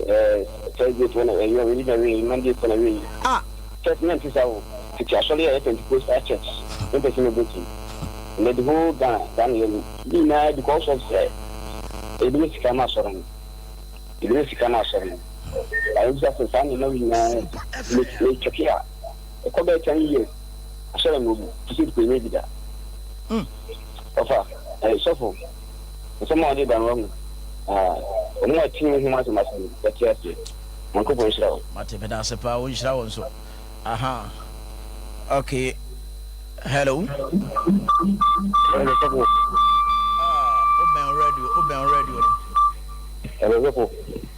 Eh, Thursday fo na ɛyɛ wei na wei, Monday fo na wei. Ah. First na nte saa o. Tete asɔre a ɛyɛ Pentecostal church mempɛ sɛ mɛbɔ din. Ɛnɛ the whole Ghana saa na yɛyɛ no. Ne nyinaa because of sɛ yɛbɛnya sika ama asɔre no. Yɛbɛnya sika ama asɔre no. Ayɛ bisa sɛ saa nneɛma wei nyinaa me me check a ɛkɔ bɛyɛ 10 years asɔre no obu te sɛ ɛnyɛ bi da. Ɔfa, eh, sɔfo, nsɛm a ɔde ba no wahu. Ah, ɔmo a ɛte honhom asɛm ase no, bɛte aseɛ. Nyankopɔn nhyira wo. Mate, meda ase paa, ɔnhyira wo nso. Aha, okay, hello. Hello, sɔfo. Ah, wobɛn radio, wobɛn radio no. Hello, sɔfo.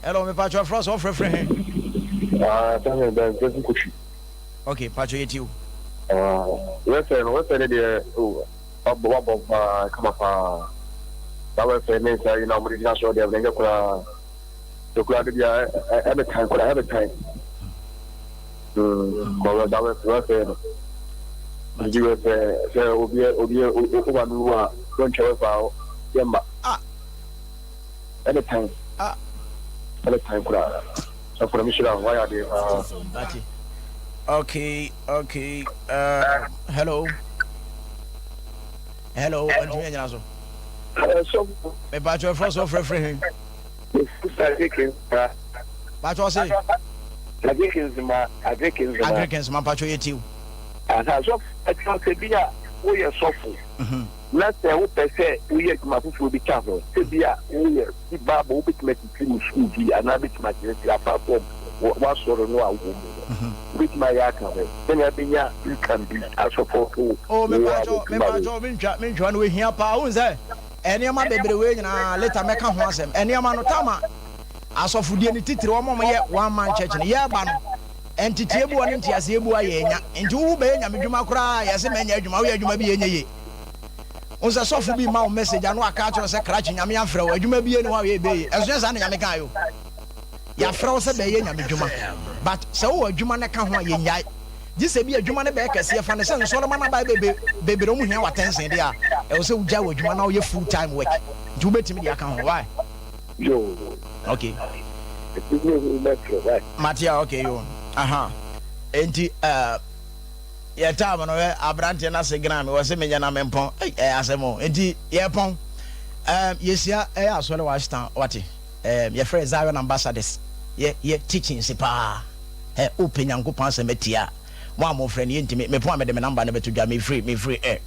Hello, me patro afra so ɔfrɛfrɛ he. Ah, sɛ me bɛn sɛ kofi. Okay, patro yɛ ti o. Ah, wɛfɛ no, wɛfɛ no deɛ, oh, wabɔ wabɔ paa, kama paa. Saa wɛfɛ ne nsa yi na wɔde gyina sɔrɔ deɛ ɛnyɛ koraa. Ekura de bia ɛbɛ tan koraa ɛbɛ tan. Kɔwɛ saa wɛfɛ wɛfɛ no. Nti wɛfɛ sɛ obi obi oba no mu a wɔntwa wɛfɛ a yɛ mma. Ɛbɛ tan. Ɛbɛ tan koraa. Sɔfo na mehyira wo wayɛ adeɛ paa. Mate. Okay, okay. Hello. Hello, ɔntumi anyina so. Mepatwɛ frɛ so frɛfrɛ he. Patwɛ ɔse. Agrikinsma, Agrikinsma. Agrikinsma, patwɛ yɛ tiw. Aha, sɔfo, ɛkyerɛ sɛ bi a woyɛ sɔfo na sɛ wopɛ sɛ woyɛ adwuma foforɔ bi ka ho, sɛ bi a woyɛ bi Bible, wobɛtumi atitiri wo sukuu bi anaa wobɛtumi akyerɛkyerɛ apart from w'asɔre no a wowɔ mu no, wobɛtumi ayɛ aka ho sɛnea wobɛnya income bi asɔpɔto wo Oh, a mepatwɔ, w'adwuma wei. mepatwɔ, mentwa, mentwa no, ehia paa. Wohu sɛ nneɛma bebree wei nyinaa later mɛka ho asɛm. Nneɛma no tama asɔfodie no titiri wɔn a wɔyɛ one man church no yɛreba no nteteɛ bi wɔ ne nteaseɛ bi wɔ a yɛnya. Nti wowu bɛyɛ nyame dwuma koraa yɛse mɛnyɛ adwuma, woyɛ adwuma bi yɛnyɛ yie. Wohu sɛ sɔfo bi ma wo message ano aka akyerɛ wo sɛ krakye nyame afrɛ wo adwuma bi ni hɔ a woyɛ ɛbɛyɛ. Ɛso nyɛ saa na nyame kaa yo. Yɛafrɛ wo sɛ bɛyɛ nyame dwuma but sɛ wowɔ adwuma no ka ho a yɛnnyae. Gye sɛ bi adwuma no bɛyɛ kɛseɛ fa no sɛ nsɔrema no abae bebe bebree wɔn hia w'atɛnsen deɛ a ɛwɔ sɛ wogyae w'adwuma na woyɛ full time work nti wobɛtumi de aka ho why? Yoo. Okay. Ɛti ne ho mɛfrɛ why? Mate a okay yoo. Aha. Enti uh, yɛ time no hwɛ aberanteɛ no ase gena me wɔ se menyɛ na mempɔn ei ɛyɛ asɛm o enti yɛpɔn um, yɛhyia ɛyɛ asɔre wɔ Ashtown wate um, yɛfrɛ Zion Ambassadors yɛ yɛ teachings paa Ɛ wopɛ Nyankopɔn asɛm atie a, mo a mofrɛ no, yɛntumi, mepon a mede me number no bɛto dwa, mefiri, mefiri, ɛ.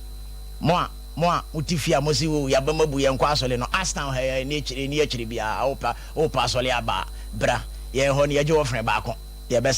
Mo a, mo a mote fie a mose, oh, yɛaba mu abu, yɛnkɔ asɔre no, Ashtown ha yi ara, ɛnni akyire, ɛnni akyire biara, wopɛ, wopɛ asɔre aba a, bra, yɛn hɔ no, yɛgye offering baako, yɛbɛsa.